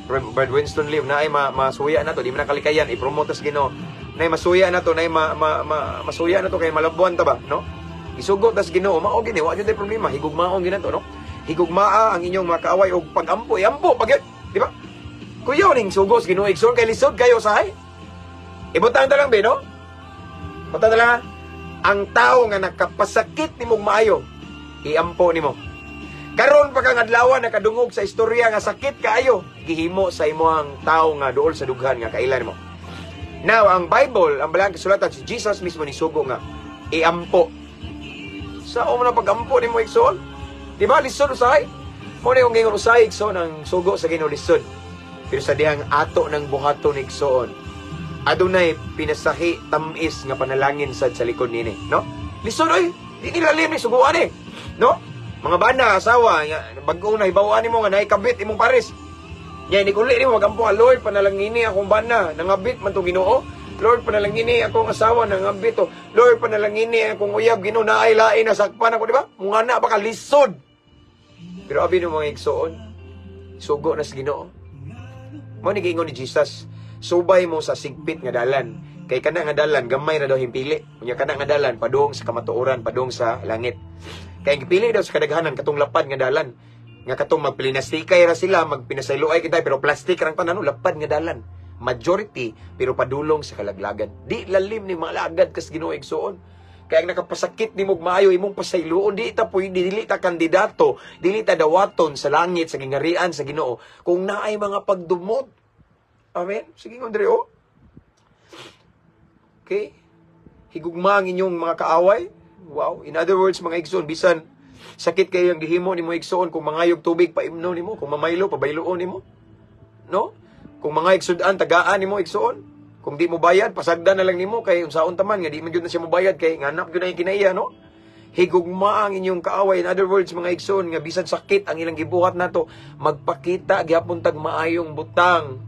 Brad Winston Lim na ay masuya na to, di man na kalikayan, i-promote tas Ginoo. Nay masuya na to, nay ma, ma, ma, masuya na to kay malabuan ta ba, no? Isugo tas Ginoo, mao gini, wa jud problema, higugmaon ginato, no? Higugmaa ang inyong mga kaaway og pagampo, iampo pag, di ba? Kuyaw ning sugo sa Ginoo, igsoon, kay lisod kayo sahay. Ibutang ta lang be, no? Butang ta lang ha? Ang tao nga nakapasakit nimong maayo, iampo nimo. Karon pa kang adlaw nakadungog sa istorya nga sakit kaayo gihimo sa imong tao nga duol sa dughan nga kailan mo. Now, ang Bible, ang balang kasulatan, si Jesus mismo ni sugo nga iampo. Sa mo na pag-ampo nimo, igsoon? Di ba lisod usahay? Mo ni kung gingon usahay, igsoon, ang sugo sa Ginoo lisod. Pero sa dihang ato ng buhaton, igsoon, adunay pinasahi tamis nga panalangin sad sa likod nini, no? Lisod oy, di nilalim ni suguan eh. No? Mga bana, asawa, nga, bag-o na hibawaan nimo nga naikabit imong pares. Nya inig uli nimo magampo, "Lord, panalangini akong bana, nangabit man tong Ginoo. Lord, panalangini akong asawa, nangabit to. Lord, panalangini akong uyab, Ginoo, naay lain nasakpan ako," di ba? Mga na baka lisod. Pero abi no, mga igsoon, sugo na sa Ginoo. Mo ni giingon ni Jesus, subay mo sa sigpit nga dalan. Kay kana nga dalan gamay ra daw himpili. Unya kana nga dalan padung sa kamatuoran, padung sa langit. Kay ang gipili daw sa kadaghanan katong lapad nga dalan. Nga katong magpilinastikay ra sila, magpinasayloay kita, pero plastic rang tanan, no, lapad nga dalan. Majority pero padulong sa kalaglagan. Di lalim ni malagad kas Ginoo, igsuon. Kaya ang nakapasakit nimo og maayo imong pasayloon, di ta pwede, dili ta kandidato, dili ta dawaton sa langit, sa gingarian sa Ginoo kung naay mga pagdumot. Amen. Sige nga diri oh. Okay? Higugma ang inyong mga kaaway. Wow. In other words, mga igsoon, bisan sakit kayo ang gihimo nimo, igsoon, kung mangayog tubig, paimno nimo, kung mamaylo, pabayloon nimo. No? Kung mangayog sudan, tagaan nimo, igsoon. Kung di mo bayad, pasagdan na lang nimo kay unsaon ta man nga di man gyud na siya mobayad kay nganap gyud na yung kinaiya, no? Higugma ang inyong kaaway. In other words, mga igsoon, nga bisan sakit ang ilang gibuhat nato, magpakita gyapon tag maayong butang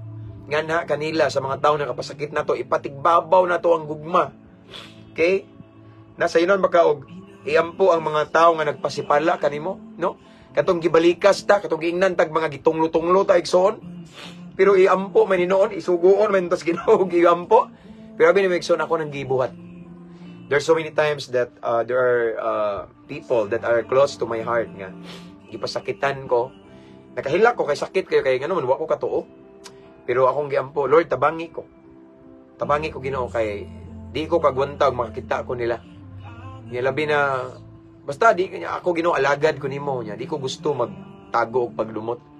nganha kanila sa mga tao na kapasakit nato, ipatigbabaw nato ang gugma. Okay? Nasa inon baka og iampo ang mga tao nga nagpasipala kanimo, no? Katong gibalikas ta, katong giingnan tag mga gitunglo-tunglo ta, igsoon. Pero iampo man hinoon, isugoon man tas Ginoo iampo. Pero abi ni igsoon, ako nang gibuhat. There's so many times that there are people that are close to my heart nga gipasakitan ko. Nakahilak ko kay sakit kayo kay ngano man wa ko katuo. Pero akong giampo, "Lord, tabangi ko. Tabangi ko, Ginoo, kay di ko kagwanta og makakita ko nila." Nya labi na basta di kanya ako, Ginoo, alagad ko nimo nya. Di ko gusto magtago og pagdumot.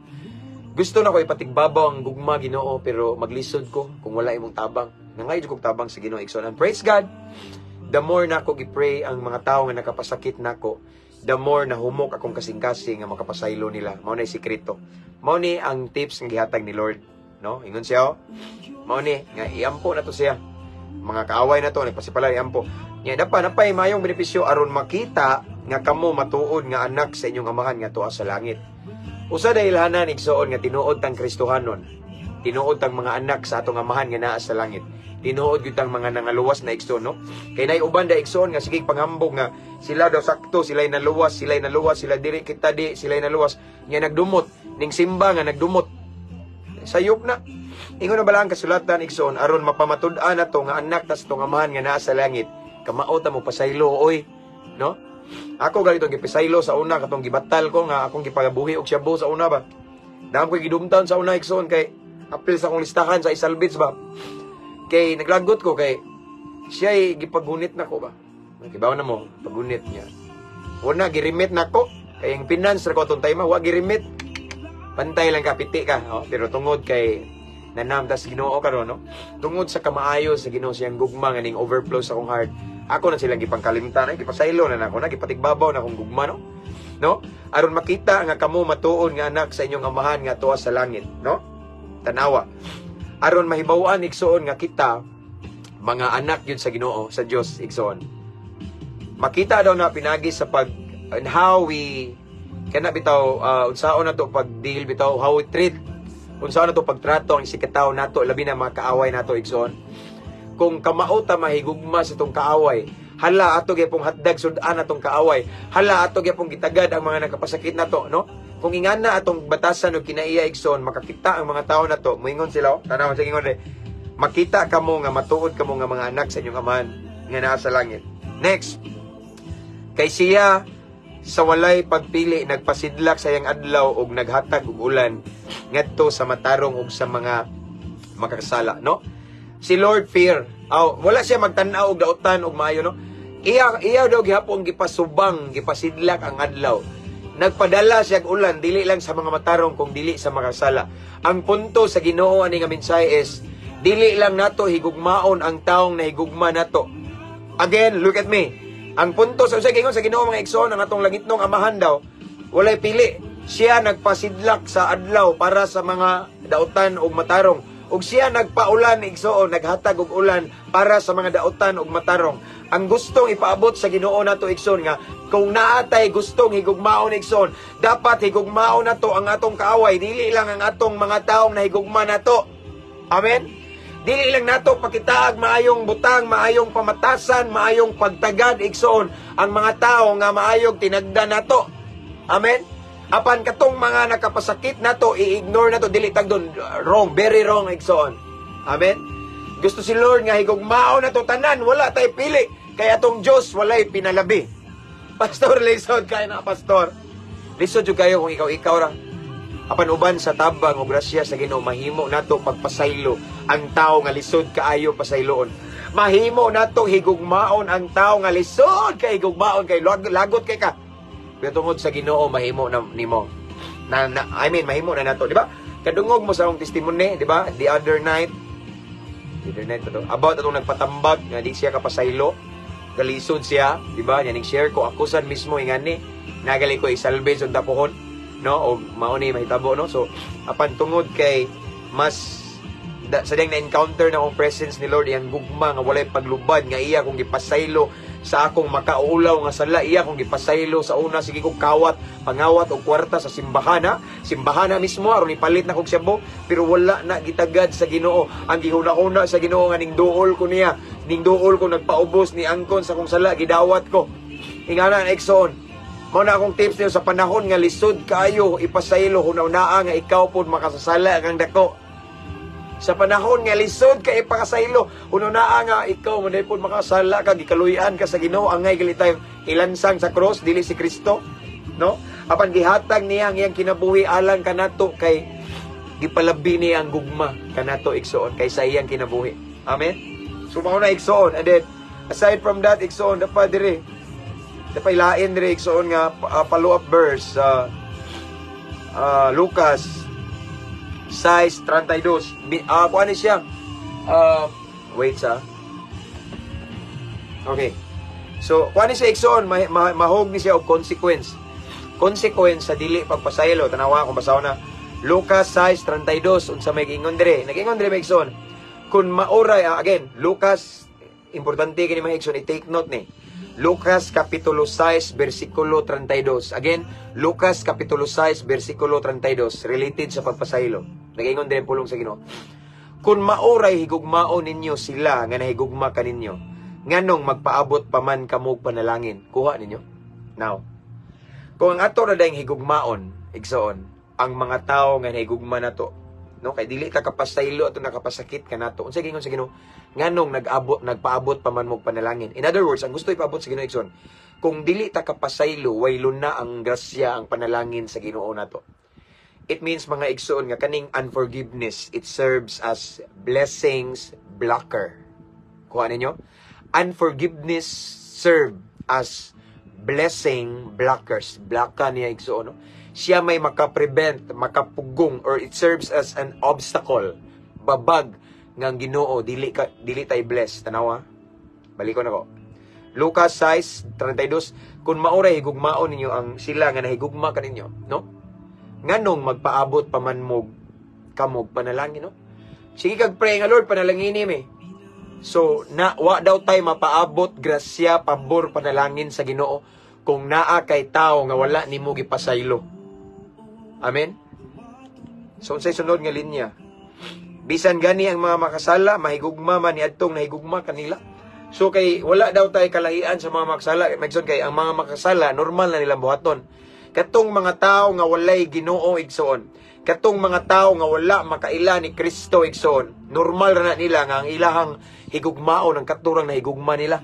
Gusto na ko ipatigbabaw ang gugma, Ginoo, pero maglisod ko kung wala imong tabang. Nangayo jud kog tabang sa Ginoo, igsoon. And praise God, the more nako gi-pray ang mga tao nga nakapasakit nako, the more nahumok akong kasing-kasing nga makapasaylo nila. Mao na sikreto. Mao ni ang tips nga gihatag ni Lord, no? Ingon siya, oh. Mao ni nga iampo na to siya. Mga kaaway na to nagpasipala, iampo. Nya dapa napay mayong benepisyo aron makita nga kamo matuod nga anak sa inyong Amahan nga tuwa sa langit. Usa da ilhanan, igsoon, nga tinuod tang Kristohanon. Tinuod tang mga anak sa atong Amahan nga naa sa langit. Tinuod gyud tang mga nangaluwas na, igsoon, no? Kay nay uban da, igsoon, nga sige panghambog nga sila daw sakto, sila'y naluwas, sila'y naluwas, sila diri kita di, sila'y naluwas. Nya nagdumot ning simba nga nagdumot. Sayop na. Ingon na bala ang kasulatan, igsoon, aron mapamatud-an nato nga anak tas atong Amahan nga naa sa langit. Kamao ta mo pasaylo oy, no? Ako ganitong gipasaylo sa una katong gibatal ko nga akong gipagabuhi og shabu sa una ba. Dahil ko gidumtan sa una, igsoon, kay apil sa akong listahan sa isalbits ba. Kay naglagot ko kay siya gipagunit na ko ba. Nakibaw na mo, pagunit niya. Una, girimit na ko. Kay ang finance ra ko atong time, wa girimit. Pantay lang ka, piti ka. Oh, pero tungod kay nanamtas Ginoo karon, no? Tungod sa kamaayo sa Ginoo, siyang gugma nga ning overflow sa akong heart. Ako na silang gipangkalimtan, ay gipasaylo na nako na, gipatigbabaw na akong gugma, no? No? Aron makita nga kamo matuod nga anak sa inyong Amahan nga tuwa sa langit, no? Tanawa. Aron mahibaw-an, igsoon, nga kita mga anak yun sa Ginoo, sa Dios, igsoon. Makita daw na pinagi sa pag and how we kana bitaw unsaon na to pag deal bitaw, how we treat, unsaon na to pagtrato ang sikataw nato, labi na mga kaaway nato, igsoon. Kung kamao ta mahigugma sa itong kaaway, hala, ato gyapong hatdag sudan atong kaaway, hala, ato gyapong gitagad ang mga nakapasakit nato, no? Kung ingana atong batasan og kinaiya, igsoon, makakita ang mga tao nato, moingon sila, oh, tanaw sa ingon makita kamo nga matuod kamo nga mga anak sa inyong Amahan nga naa sa langit. Next, kay siya sa walay pagpili nagpasidlak sa iyang adlaw og naghatag og ulan ngadto sa matarong ug sa mga makasala, no? Si Lord fair. Aw, wala siya magtan-aw og dautan og maayo, no? Iya iya daw gihapon gipasubang, gipasidlak ang adlaw. Nagpadala siya og ulan dili lang sa mga matarong kung dili sa makasala. Ang punto sa Ginoo ani nga mensahe is dili lang nato higugmaon ang taong nahigugma nato. Again, look at me. Ang punto sa unsay gingon sa Ginoo, mga igsoon, ang atong langitnong Amahan daw walay pili. Siya nagpasidlak sa adlaw para sa mga dautan ug matarong. Ug siya nagpaulan, igsoon, naghatag og ulan para sa mga dautan ug matarong. Ang gustong ipaabot sa Ginoo nato, igsoon, nga kung naatay gustong higugmaon, igsoon, dapat higugmaon nato ang atong kaaway, dili lang ang atong mga taong nahigugma nato. Amen. Dili lang nato pakitaag maayong butang, maayong pamatasan, maayong pagtagad, igsoon, ang mga tao nga maayog tinagda nato. Amen. Apan katong mga nakapasakit nato, i-ignore nato, dili tagdon, wrong, very wrong, igsoon. Amen. Gusto si Lord nga higugmaon nato tanan, wala tay pili. Kay atong Dios walay pinalabi. Pastor, lisod kayo na, pastor. Lisod jud kayo kung ikaw-ikaw ra. Apan uban sa tabang o grasya sa Ginoo, mahimo nato pagpasaylo ang tao nga lisod kaayo pasayloon. Mahimo nato higugmaon ang tao nga lisod kay higugmaon kay lagot kay ka. Pero tungod sa Ginoo, mahimo na nimo. Na I mean, mahimo na nato, di ba? Kadungog mo sa akong testimony, di ba? The other night ba to? About atong nagpatambag nga di siya kapasaylo. Galisod siya, di ba? Nya ning share ko ako sad mismo ingani. Nagali ko isalvage ang dapohon, no? O mao ni mahitabo, no? So apan tungod kay mas da, sa diyang na-encounter na akong presence ni Lord, iyang gugma nga walay paglubad, nga iya kong gipasaylo sa akong makaulaw nga sala, iya kong gipasaylo sa una, sige kong kawat, pangawat og kwarta sa simbahana, simbahana mismo, aron ipalit na kog siyabo, pero wala na gitagad sa Ginoo. Ang gihuna-huna sa Ginoo nga ning duol ko niya, ning duol ko nagpaubos ni angkon sa akong sala, gidawat ko. Ingana ang igsoon. Mao na akong tips niyo sa panahon nga lisod kaayo ipasaylo, hunaw-naa nga ikaw pod makasasala kang dako. Sa panahon nga lisod ka ipakasaylo, hunaw-naa nga ikaw man pod makasala ka, gikaluy-an ka sa Ginoo, angay gali tayo ilansang sa cross, dili si Kristo, no? Apan gihatag niya ang iyang kinabuhi alang kanato kay gipalabi niya ang gugma kanato, igsoon, kaysa iyang kinabuhi. Amen. So mao na, igsoon, and then aside from that, igsoon, dapat diri dapat ilain diri, igsoon, nga follow up verse, Lucas 6:32. Kuan ni siya. Wait sa. Okay. So, kuan ni siya, igsoon, mahog ni siya og consequence. Consequence sa dili pagpasaylo. Tanawa kung basahon na. Lucas 6:32, unsa may giingon dire? Nag-ingon dire, mga igsoon. Kung maoray, again, Lucas, importante kini, mga igsoon, i-take note ni. Lucas kapitulo 6 versikulo 32. Again, Lucas kapitulo 6 versikulo 32, related sa pagpasaylo. Nag-ingon din pulong sa Ginoo. Kung maoray higugmaon ninyo sila nga nahigugma kaninyo, nganong magpaabot pa man kamog panalangin? Kuha ninyo. Now, kung ang ato na dayong higugmaon, igsoon, ang mga tao nga nahigugma nato, no, kay dili ta kapasaylo ato nakapasakit kanato. Unsa gingon sa Ginoo? Nganong nagpaabot pa man mo panalangin? In other words, ang gusto ipaabot sa Ginoo, igsoon, kung dili ta kapasaylo, way na ang grasya, ang panalangin sa Ginoo nato. It means, mga igsoon, nga kaning unforgiveness, it serves as blessings blocker. Kuha ninyo? Unforgiveness serve as blessing blockers. Blocka niya, igsoon, no? Siya may makaprevent, makapugong, or it serves as an obstacle. Babag nga ang Ginoo dili tay bless. Tanawa. Balikon ako. Lucas 6:32, kung maoray higugmaon ninyo ang sila nga nahigugma kaninyo, no? Nganong magpaabot pa man mo kamog panalangin, no? Sige kag pray nga, "Lord, panalangini mi." So, na wa daw tay mapaabot grasya, pabor, panalangin sa Ginoo kung naa kay tao nga wala nimo gipasaylo. Amen. So unsay sunod nga linya? Bisan gani ang mga makasala, mahigugma man niadtong nahigugma kanila. So kay wala daw tay kalahian sa mga makasala, Megson, kay ang mga makasala normal na nilang buhaton. Katong mga tao nga walay Ginoo, igsoon, katong mga tao nga wala makaila ni Kristo, igsoon, normal ra na nila nga ang ilahang higugmaon ang katurang nahigugma nila.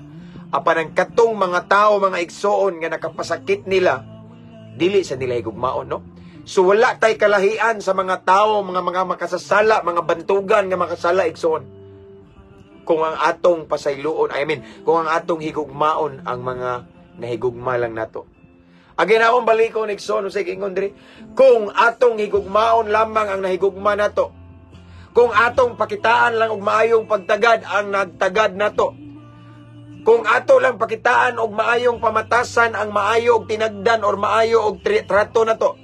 Apan ang katong mga tao, mga igsoon, nga nakapasakit nila, dili sa nila higugmaon, no? So wala tay kalahian sa mga tao, mga makasasala, mga bantugan nga makasala, igsoon. Kung ang atong pasayloon, I mean, kung ang atong higugmaon ang mga nahigugma lang nato. Again, akong balikon, igsoon, sa ingon diri, kung atong higugmaon lamang ang nahigugma nato, kung atong pakitaan lang og maayong pagtagad ang nagtagad nato, kung ato lang pakitaan og maayong pamatasan ang maayo og tinagdan or maayo og trato nato,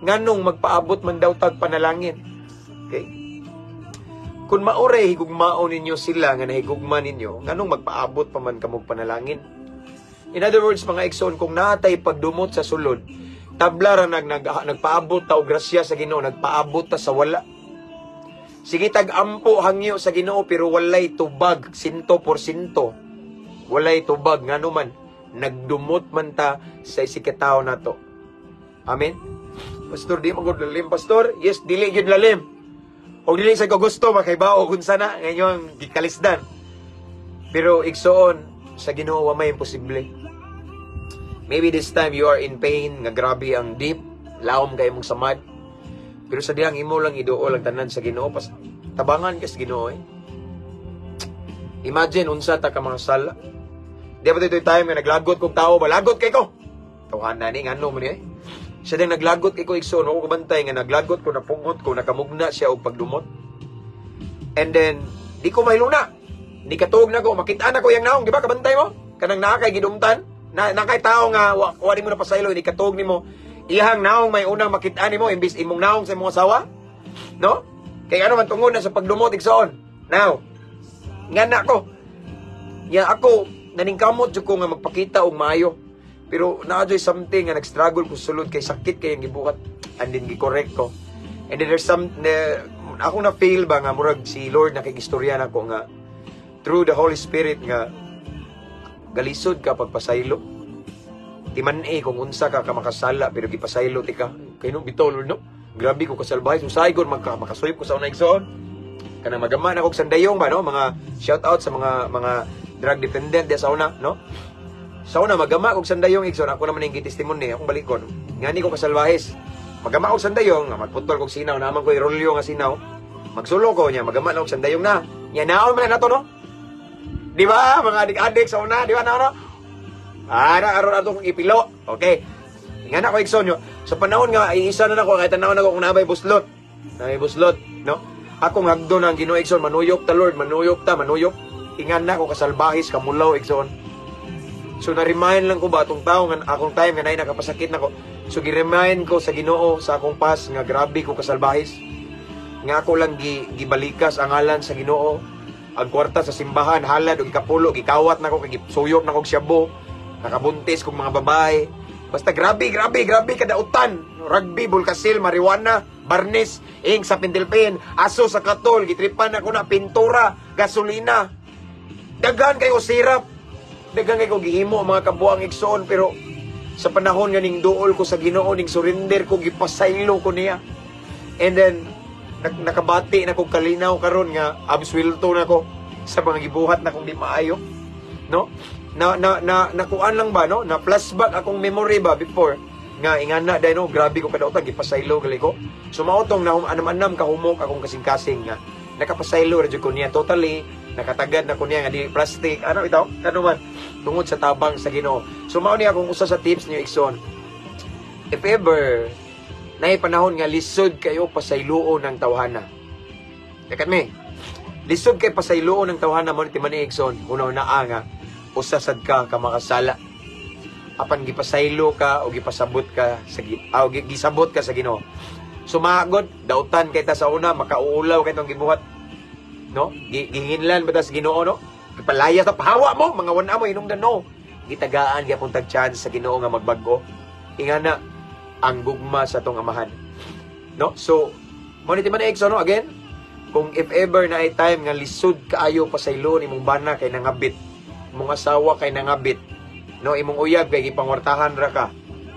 nganong magpaabot man daw tag panalangin? Okay? Kung maoray higugmaon ninyo sila nga nahigugma ninyo, nganong magpaabot pa man kamog panalangin? In other words, mga igsoon, kung natay pagdumot sa sulod, tabla ra nagpaabot ta og grasya sa Ginoo, nagpaabot ta sa wala. Sige tag ampo hangyo sa Ginoo pero walay tubag, sinto por sinto. Walay tubag, ngano man nagdumot man ta sa isikataw nato. Amen. Pastor, di man gud lalim, pastor. Yes, dili gyud lalim. Og dili sa ko gusto makaibao kung sana ngayong gikalisdan. Pero igsoon, sa Ginoo wa may imposible. Maybe this time you are in pain, nga grabe ang deep, laom kay imong samad. Pero sa dihang imo lang iduol ang tanan sa Ginoo, pas tabangan ka sa Ginoo eh. Imagine unsa ta ka mga sala. Di ba dito time nga naglagot kog tao ba? Lagot kay ko. Tawhan na ni ngano mo ni eh. Siya din naglagot kay ko, igsoon, ako kabantay nga naglagot ko, napungot ko, nakamugna siya og pagdumot. And then di ko mahiluna. Ni katuog na ko, makita na ko yang naong, di ba kabantay mo? Kanang naa kay gidumtan, na naa kay tao nga wa nimo na pasaylo, ni katuog nimo. Iyang naong may unang makita nimo imbis imong naong sa imong asawa. No? Kay ano man tungod na sa pagdumot, igsoon. Now, nga na ko. Nya ako naningkamot jud ko nga magpakita og maayo. Pero naa joy something nga nag-struggle ko sulod kay sakit kay ang gibuhat and then gi-correct ko. And then there's some na, ako na feel ba nga murag si Lord nakigistorya nako nga through the Holy Spirit nga galisod ka pagpasaylo. Timan-i kung unsa ka ka makasala pero gipasaylo ti ka. Kay no bitaw, Lord, no. Grabe ko kasalbahe. So saygon magka makasuyop ko sa una, igsoon. Kanang magama na kog sandayong ba, no, mga shout out sa mga drug dependent di sa una, no. Sa una magama kog sandayong, igsoon, ako naman yung gitestimony akong balikon. Ngani ko kasalbahis. Magama kog sandayong, nga magputol kog sinaw, naman ko irolyo nga sinaw. Magsulo ko niya, magama na kog sandayong na. Nya naon man na nato, no? Di ba? Mga adik-adik sa una, di ba na no? Ah, na aron ato kong ipilo. Okay. Nga na ko, igsoon nyo. Sa panahon nga iisa na nako kay tanawon nako kung nabay buslot. Nabay buslot, no? Akong hagdo na ang Ginoo, igsoon, manuyop ta, Lord, manuyop ta, manuyop. Ingan na ko kasalbahis, kamulaw, igsoon. So na-remind lang ko ba atong tao nga akong time nga naay nakapasakit nako. So gi-remind ko sa Ginoo sa akong past nga grabe ko kasalbahis. Nga ako lang gibalikas ang ngalan sa Ginoo. Ang kwarta sa simbahan, halad og ikapulo, gikawat nako kay gisuyop nako og syabo. Nakabuntis kog mga babae. Basta grabe, grabe, grabe kadautan. Rugby, bulkasil, marijuana, barnis, ing sa pintilpin, aso sa katol, gitripan ako na pintura, gasolina. Daghan kayo sirap. Daghan kayo gihimo mga kabuang, igsoon, pero sa panahon nga ning duol ko sa Ginoo, ning surrender ko, gipasaylo ko niya. And then nakabati na kog kalinaw karon nga abswelto na ko sa mga gibuhat na kong di maayo. No? Na na na nakuan lang ba, no? Na flashback akong memory ba before nga ingana dai, no, grabe ko kadautan, gipasaylo gali ko. So mao tong na anam-anam kahumok akong kasing-kasing nga nakapasaylo ra jud ko niya totally, nakatagad na ko niya nga dili plastic ano itaw kano man tungod sa tabang sa Ginoo. So mao ni akong usa sa tips niyo, igsoon. If ever naay panahon nga lisod kayo pasayloon ng tawhana. Tekat me. Lisod kay pasayloon ng tawhana mo ni timani, igsoon. Una-una nga usa sad ka ka makasala. Apan gipasaylo ka o gipasabot ka sa ah, gisabot ka sa Ginoo. Sumagod, dautan kay ta sa una, makauulaw kay tong gibuhat. No? Gihinlan ba ta sa Ginoo, no? Gipalayas ta pahawa mo, mga wana mo hinungdan, no. Gitagaan gyapon tag chance sa Ginoo nga magbag-o. Ingana ang gugma sa atong amahan. No? So, mo ni man, igsoon, no? Again, kung if ever na ay time nga lisod kaayo pasaylon imong bana kay nangabit, imong asawa kay nangabit, no, imong uyab kay gipangwartahan ra ka.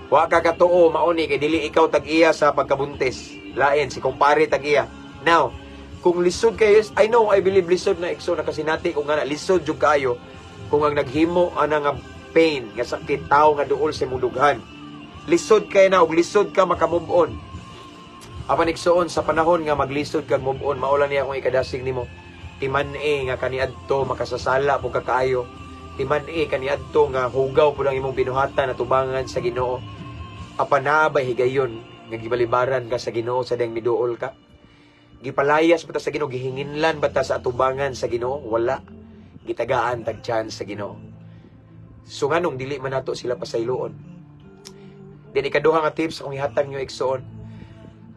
Wa ka katuo mauni kay dili ikaw tag-iya sa pagkabuntis. Lain si kumpare tag-iya. Now, kung lisod kayo, I know, I believe lisod na, igsoon, nakasinati ko nga na lisod jud kaayo kung ang naghimo ana nga pain, nga sakit, tao nga duol sa imong dughan. Lisod kay na og lisod ka maka-move on. Apan igsoon, sa panahon nga maglisod kag move on, mao lang niya akong ikadasig nimo. Timan-i nga kaniadto makasasala pud ka kaayo. Timan-i kaniadto nga hugaw pud ang imong binuhatan na tubangan sa Ginoo. Apan naa bay higayon nga gibalibaran ka sa Ginoo sa dayang miduol ka? Gipalayas ba ta sa Ginoo? Gihinginlan ba ta sa atubangan sa Ginoo? Wala. Gitagaan tag chance sa Ginoo. So nganong dili man nato sila pasayloon? Then ikaduha nga tips akong ihatag niyo, igsoon,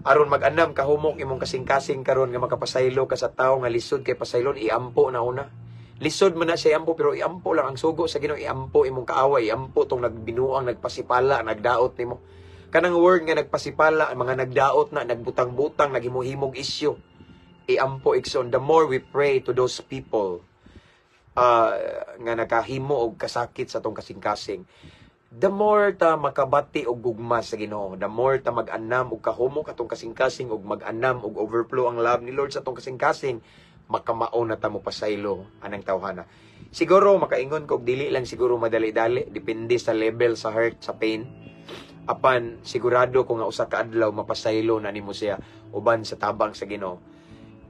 aron mag-anam kahumok imong kasing-kasing karon nga makapasaylo ka sa tawo nga lisod kay pasaylon, iampo na una. Lisod man na siya iampo pero iampo lang ang sugo sa Ginoo, iampo imong kaaway, iampo tong nagbinuang, nagpasipala, nagdaot nimo. Kanang word nga nagpasipala, mga nagdaot na, nagbutang-butang, naghimo-himog isyu. Iampo, igsoon. The more we pray to those people nga nakahimo og kasakit sa atong kasing-kasing, the more ta makabati og gugma sa Ginoo, the more ta mag-anam og kahumok atong kasing-kasing og mag-anam og overflow ang love ni Lord sa atong kasing-kasing, Makamao na ta mo pasaylo anang tawhana. Siguro makaingon ko dili lang siguro madali-dali, depende sa level sa hurt, sa pain. Apan sigurado ko nga usa ka adlaw mapasaylo na nimo siya uban sa tabang sa Ginoo.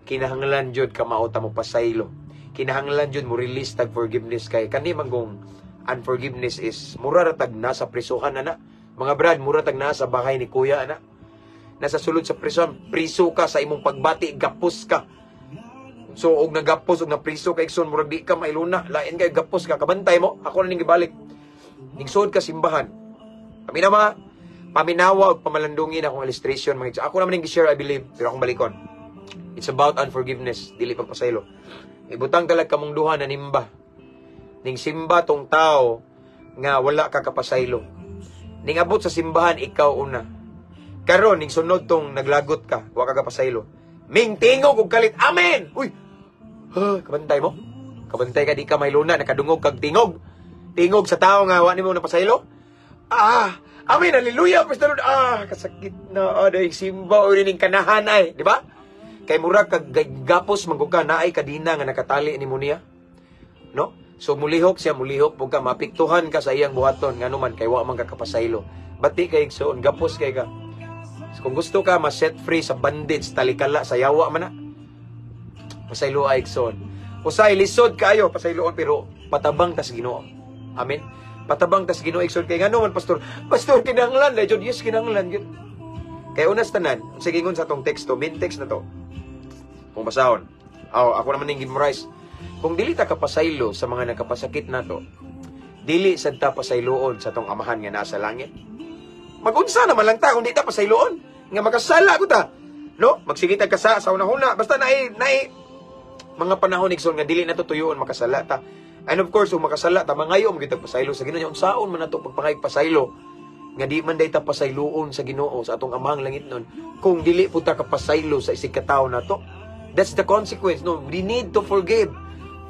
Kinahanglan jud kamao ta mo pasaylo. Kinahanglan jud mo release tag forgiveness kay kani man kung unforgiveness is mura ra tag nasa prisuhan na na. Mga brad, mura tag nasa bahay ni kuya ana. Nasa sulod sa prison, priso ka sa imong pagbati, gapos ka. So og nagapos og napriso ka, igsoon, murag di ka mailuna, lain kay gapos ka, kabantay mo, ako na ning gibalik. Ningsud ka simbahan. Paminawa, paminawa og pamalandungin akong illustration, mga igsoon. Ako naman ning gi-share, I believe, pero akong balikon. It's about unforgiveness, dili pagpasaylo. Ibutang talag kamong duha na nimba. Ning simba tong tao nga wala ka kapasaylo. Ning abot sa simbahan, ikaw una. Karon ning sunod tong naglagot ka, wa ka kapasaylo. Ming tingog og kalit. Amen. Uy. Ha, kabantay mo? Kabantay ka di ka mailuna, nakadungog kag tingog. Tingog sa tao nga wa nimo napasaylo. Ah, amen, hallelujah, praise the Lord. Ah, kasakit na aday simba o ning kanahan ay, di ba? Kay mura kag gapos man ka naay kadina nga nakatali nimo niya. No? So mulihok siya, mulihok pug ka, mapiktuhan ka sa iyang buhaton ngano man kay wa man ka kapasaylo. Bati kay, igsoon, gapos kay ka. So, kung gusto ka ma-set free sa bondage, talikala sa yawa man na. Pasaylo ay, igsoon. Usay lisod kaayo pasayloon pero patabang tas Ginoo. Amen. Patabang tas Ginoo, igsoon, kay ngano man, pastor? Pastor, kinahanglan dai jud. Yes, kinahanglan gyud. Kay unas tanan, sige, ingon sa atong teksto, main text na to. Kung basahon. Aw, ako naman ning memorize. Kung dili ta kapasaylo sa mga nakapasakit nato, dili sad ta pasayloon sa atong Amahan nga nasa langit. Magunsa naman lang ta kung di ta pasayloon nga makasala ko ta. No? Magsige tag kasa sa una-una basta naay naay mga panahon, igsoon, nga dili na to tuyoon makasala ta. And of course, kung makasala ta, mangayo mo gyud pasaylo sa Ginoo. Unsaon man nato pagpangayog pasaylo nga di man day ta pasayloon sa Ginoo, sa atong Amahang langit nun, kung dili po ta kapasaylo sa isig katawo nato? That's the consequence, no? We need to forgive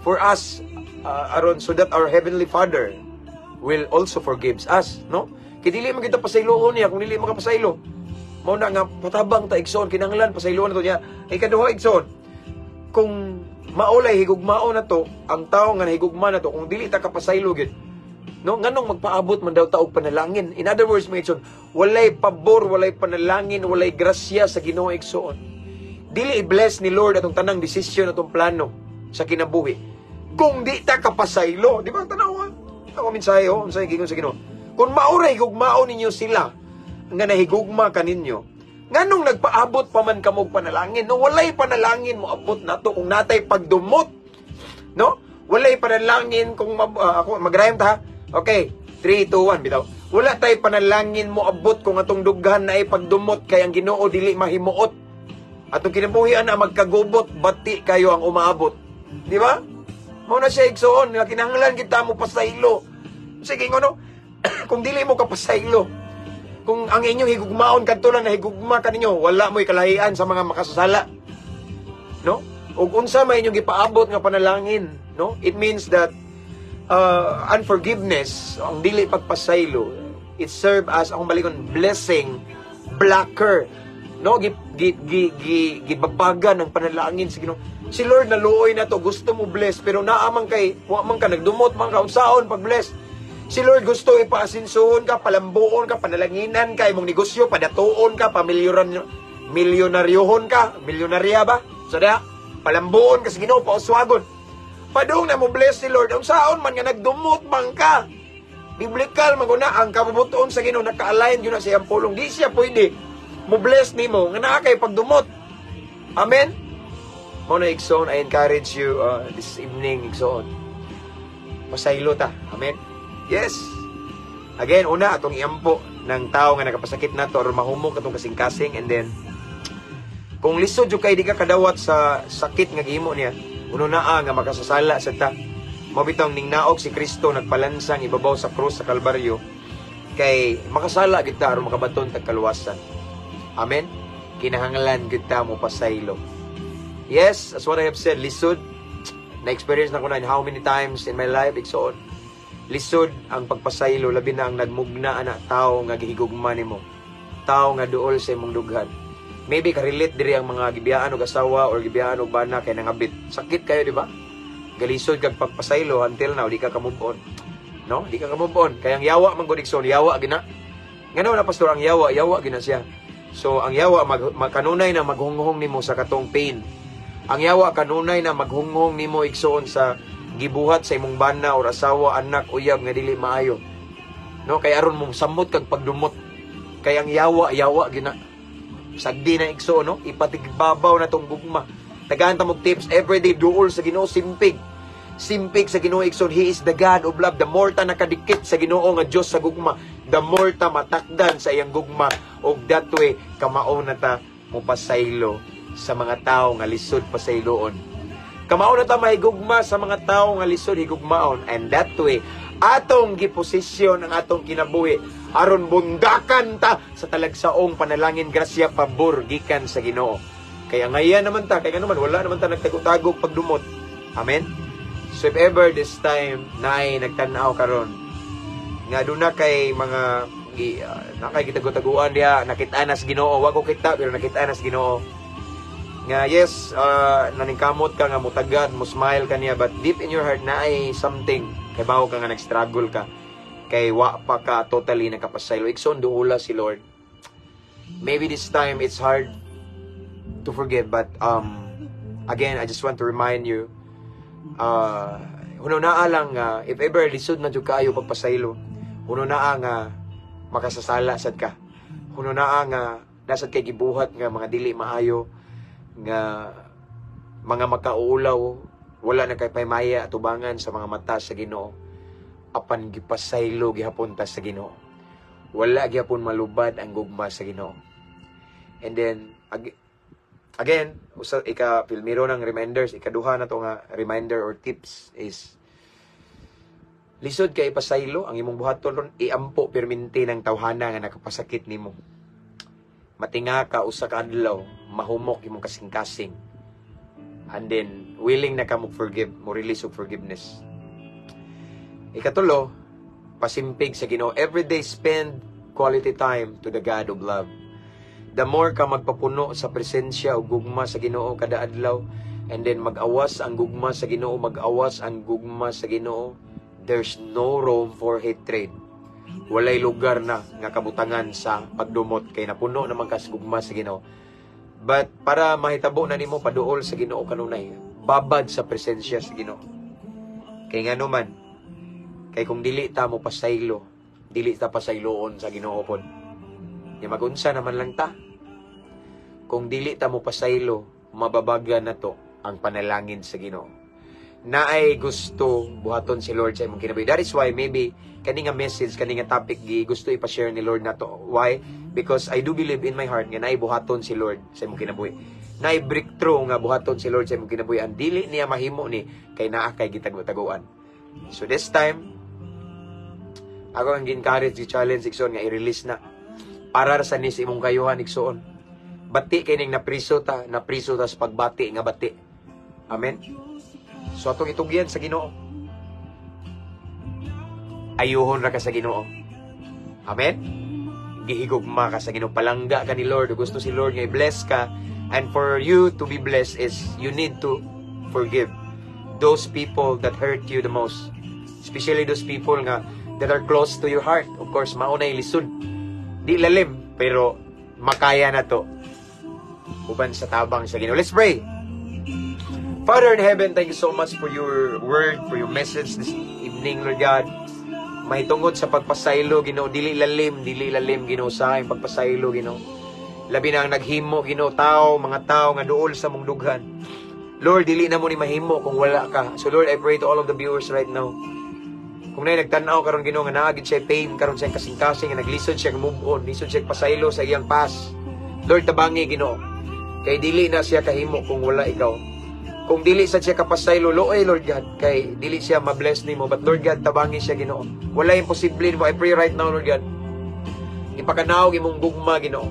for us aron so that our heavenly Father will also forgives us, no? Kay dili man kita pasayloon niya kung dili makapasaylo. Mao na nga patabang ta, igsoon, kinahanglan pasayloon nato niya. Ikaduha, igsoon, kung maolay higugmao na to, ang tao nga nahigugma na to, kung dili ta kapasaylo gyud, no, nganong magpaabot man daw ta og panalangin? In other words, mga igsoon, walay pabor, walay panalangin, walay grasya sa Ginoo, igsoon. Dili i-bless ni Lord atong tanang desisyon, atong plano sa kinabuhi kung di ta kapasaylo, di ba? Tanaw ha. Ako mensahe oh, unsay giingon sa Ginoo? Kung maoray higugmao ninyo sila nga nahigugma kaninyo, nganong nagpaabot pa man kamog panalangin? No, walay panalangin mo abot nato kung natay pagdumot. No? Walay panalangin kung ako magrayam ta. Ha? Okay, 3 2 1 bitaw. Wala tay panalangin mo abot kung atong dughan na ay pagdumot kay ang Ginoo dili mahimuot. Atong kinabuhian na magkagubot, bati kayo ang umaabot. Di ba? Mao na siya, igsoon, nga kinahanglan kita mo pasaylo. Sige ngono, kung dili mo kapasaylo, kung ang inyong higugmaon kadto lang nahigugma kaninyo, wala mo'y kalahian sa mga makasasala. No? Ug unsa may inyong gipaabot nga panalangin, no? It means that unforgiveness, ang dili pagpasaylo, it serve as, akong balikon, blessing blocker. No, gi gi gi, gi gibabagan ng panalangin sa Ginoo. Si Lord naluoy na to, gusto mo bless, pero naa man kay wa man ka, nagdumot man ka, unsaon pag bless? Si Lord gusto ipaasinsuhon ka, palambuon ka, panalanginan ka, imong negosyo, padatuon ka, pamilyoran, milyonaryohon ka, milyonarya ba? So da, palambuon ka sa Ginoo, pauswagon. Padung na mo bless si Lord, unsaon man nga nagdumot man ka? Biblical man guna ang kabubuton sa Ginoo, naka-align gyud na sa iyang pulong. Di siya pwede mo bless nimo nga naa kay pagdumot. Amen. Mao na, igsoon, I encourage you this evening, igsoon. Pasaylo ta. Amen. Yes. Again, una atong iampo ng tao nga nakapasakit nato or mahumok atong kasing-kasing, and then kung lisod jud kay di ka kadawat sa sakit nga gihimo niya, uno naa nga makasasala sa ta. Mao bitong ning naog si Kristo nagpalansang ibabaw sa krus sa Kalbaryo kay makasala kita aron makabaton tag kaluwasan. Amen. Kinahanglan kita mo pasaylo. Yes, as what I have said, lisod. Na-experience na ko na in how many times in my life, igsoon. Lisod ang pagpasaylo, labi na ang nagmugna ana tao nga gihigugma nimo. Tao nga duol sa imong dughan. Maybe ka-relate diri ang mga gibiyaan og asawa or gibiyaan og bana kay nangabit. Sakit kayo, di ba? Galisod kag pagpasaylo until now di ka ka-move on. No? Di ka ka-move on. Kay ang yawa man gud, igsoon, yawa gina. Ngano na, pastor, ang yawa, yawa gina siya. So ang yawa kanunay na maghunghong nimo sa katong pain. Ang yawa kanunay na maghunghong nimo, igsoon, sa gibuhat sa imong bana or asawa, anak, uyab nga dili maayo. No, kay aron mo samot kag pagdumot. Kay ang yawa, yawa gina. Sagdi na, igsoon, no? Ipatigbabaw na tong gugma. Tagaan ta mo tips everyday, duol sa Ginoo, simpig. Simpig sa Ginoo, igsoon. He is the God of love. The more ta nakadikit sa Ginoo nga Dios sa gugma, the more ta matakdan sa iyang gugma ug that way kamao na ta mopasaylo sa mga tao nga lisod pasayloon. Kamao na ta mahigugma sa mga tao nga lisod higugmaon and that way atong giposisyon ang atong kinabuhi aron bundakan ta sa talagsaong panalangin, grasya, pabor gikan sa Ginoo. Kaya ngayon naman ta, kay naman wala naman ta nagtago-tago pagdumot. Amen. So if ever this time naay nagtan-aw karon nga duna kay mga na kay gitago-taguan diha, nakita na sa Ginoo, wa ko kita pero nakita na sa Ginoo nga yes, naningkamot ka nga mutagad, mo smile ka niya, but deep in your heart naay something kay bawo ka nga nag-struggle ka kay wa pa ka totally nakapasaylo, igsoon, duula si Lord. Maybe this time it's hard to forgive, but again, I just want to remind you, hunong-naa lang nga if ever lisod na jud kaayo pagpasaylo, hunong-naa nga makasasala sad ka, hunong-naa nga naa sad kay gibuhat nga mga dili maayo nga mga makauulaw, wala na kay paymaya atubangan sa mga mata sa Ginoo, apan gipasaylo gihapon ta sa Ginoo. Wala gihapon malubad ang gugma sa Ginoo. And then again, usa ika filmiro ng reminders, ikaduha na to nga reminder or tips is lisod kay ipasaylo ang imong buhaton ron, iampo perminti ng tawhana nga nakapasakit nimo. Matinga ka usa ka adlaw, mahumok imong kasing-kasing. And then willing na ka mo forgive, mo release og forgiveness. Ikatulo, pasimpig sa Ginoo. Every day spend quality time to the God of love. The more ka magpapuno sa presensya o gugma sa Ginoo kada adlaw, and then mag-awas ang gugma sa Ginoo, mag-awas ang gugma sa Ginoo, there's no room for hatred. Walay lugar na nga kabutangan sa pagdumot kay napuno naman ka sa gugma sa Ginoo. But para mahitabo na nimo, paduol sa Ginoo kanunay. Babad sa presensya sa Ginoo. Kay ngano man, kay kung dili ta mo pasaylo, dili ta pasayloon sa Ginoo pod. Nya magunsa naman lang ta. Kung dili ta mo pasaylo, mababaga na to ang panalangin sa Ginoo. Naay gusto buhaton si Lord sa imong kinabuhi. That is why maybe kani nga message, kani nga topic gi gusto ipa-share ni Lord nato. Why? Because I do believe in my heart nga naay buhaton si Lord sa imong kinabuhi. Naay breakthrough nga buhaton si Lord sa imong kinabuhi. Ang dili niya mahimo ni kay naa kay gitago-taguan. So this time, ako ang gi-encourage, gi-challenge, igsoon, nga i-release na. Para ra sa ni sa imong kayuhan, igsoon. Bati kay ning napriso ta sa pagbati nga bati. Amen. So atong itugyan sa Ginoo. Ayuhon ra ka sa Ginoo. Amen. Gihigugma ka sa Ginoo, palangga ka ni Lord. Gusto si Lord nga i-bless ka, and for you to be blessed is you need to forgive those people that hurt you the most. Especially those people nga that are close to your heart. Of course, mao na lisod. Di lalim, pero makaya na to uban sa tabang sa Ginoo. Let's pray. Father in heaven, thank you so much for your word, for your message this evening, Lord God. Mahitungod sa pagpasaylo, Ginoo, dili lalim, Ginoo, sa aking pagpasaylo, Ginoo. Labi na ang naghimo, Ginoo, tao, mga tao nga duol sa mong dughan. Lord, dili na mo ni mahimo kung wala ka. So Lord, I pray to all of the viewers right now. Kung naay nagtan-aw karon, Ginoo, nga naa gid siya pain karon sa iyang kasing-kasing, nga naglisod siya move on, lisod siya pasaylo sa iyang past. Lord, tabangi, Ginoo. Kay dili na siya kahimo kung wala ikaw. Kung dili sa siya kapasaylo, looy, Lord God, kay dili siya ma-bless nimo. But Lord God, tabangi siya, Ginoo. Wala imposible nimo. I pray right now, Lord God. Ipakanaog imong gugma, Ginoo.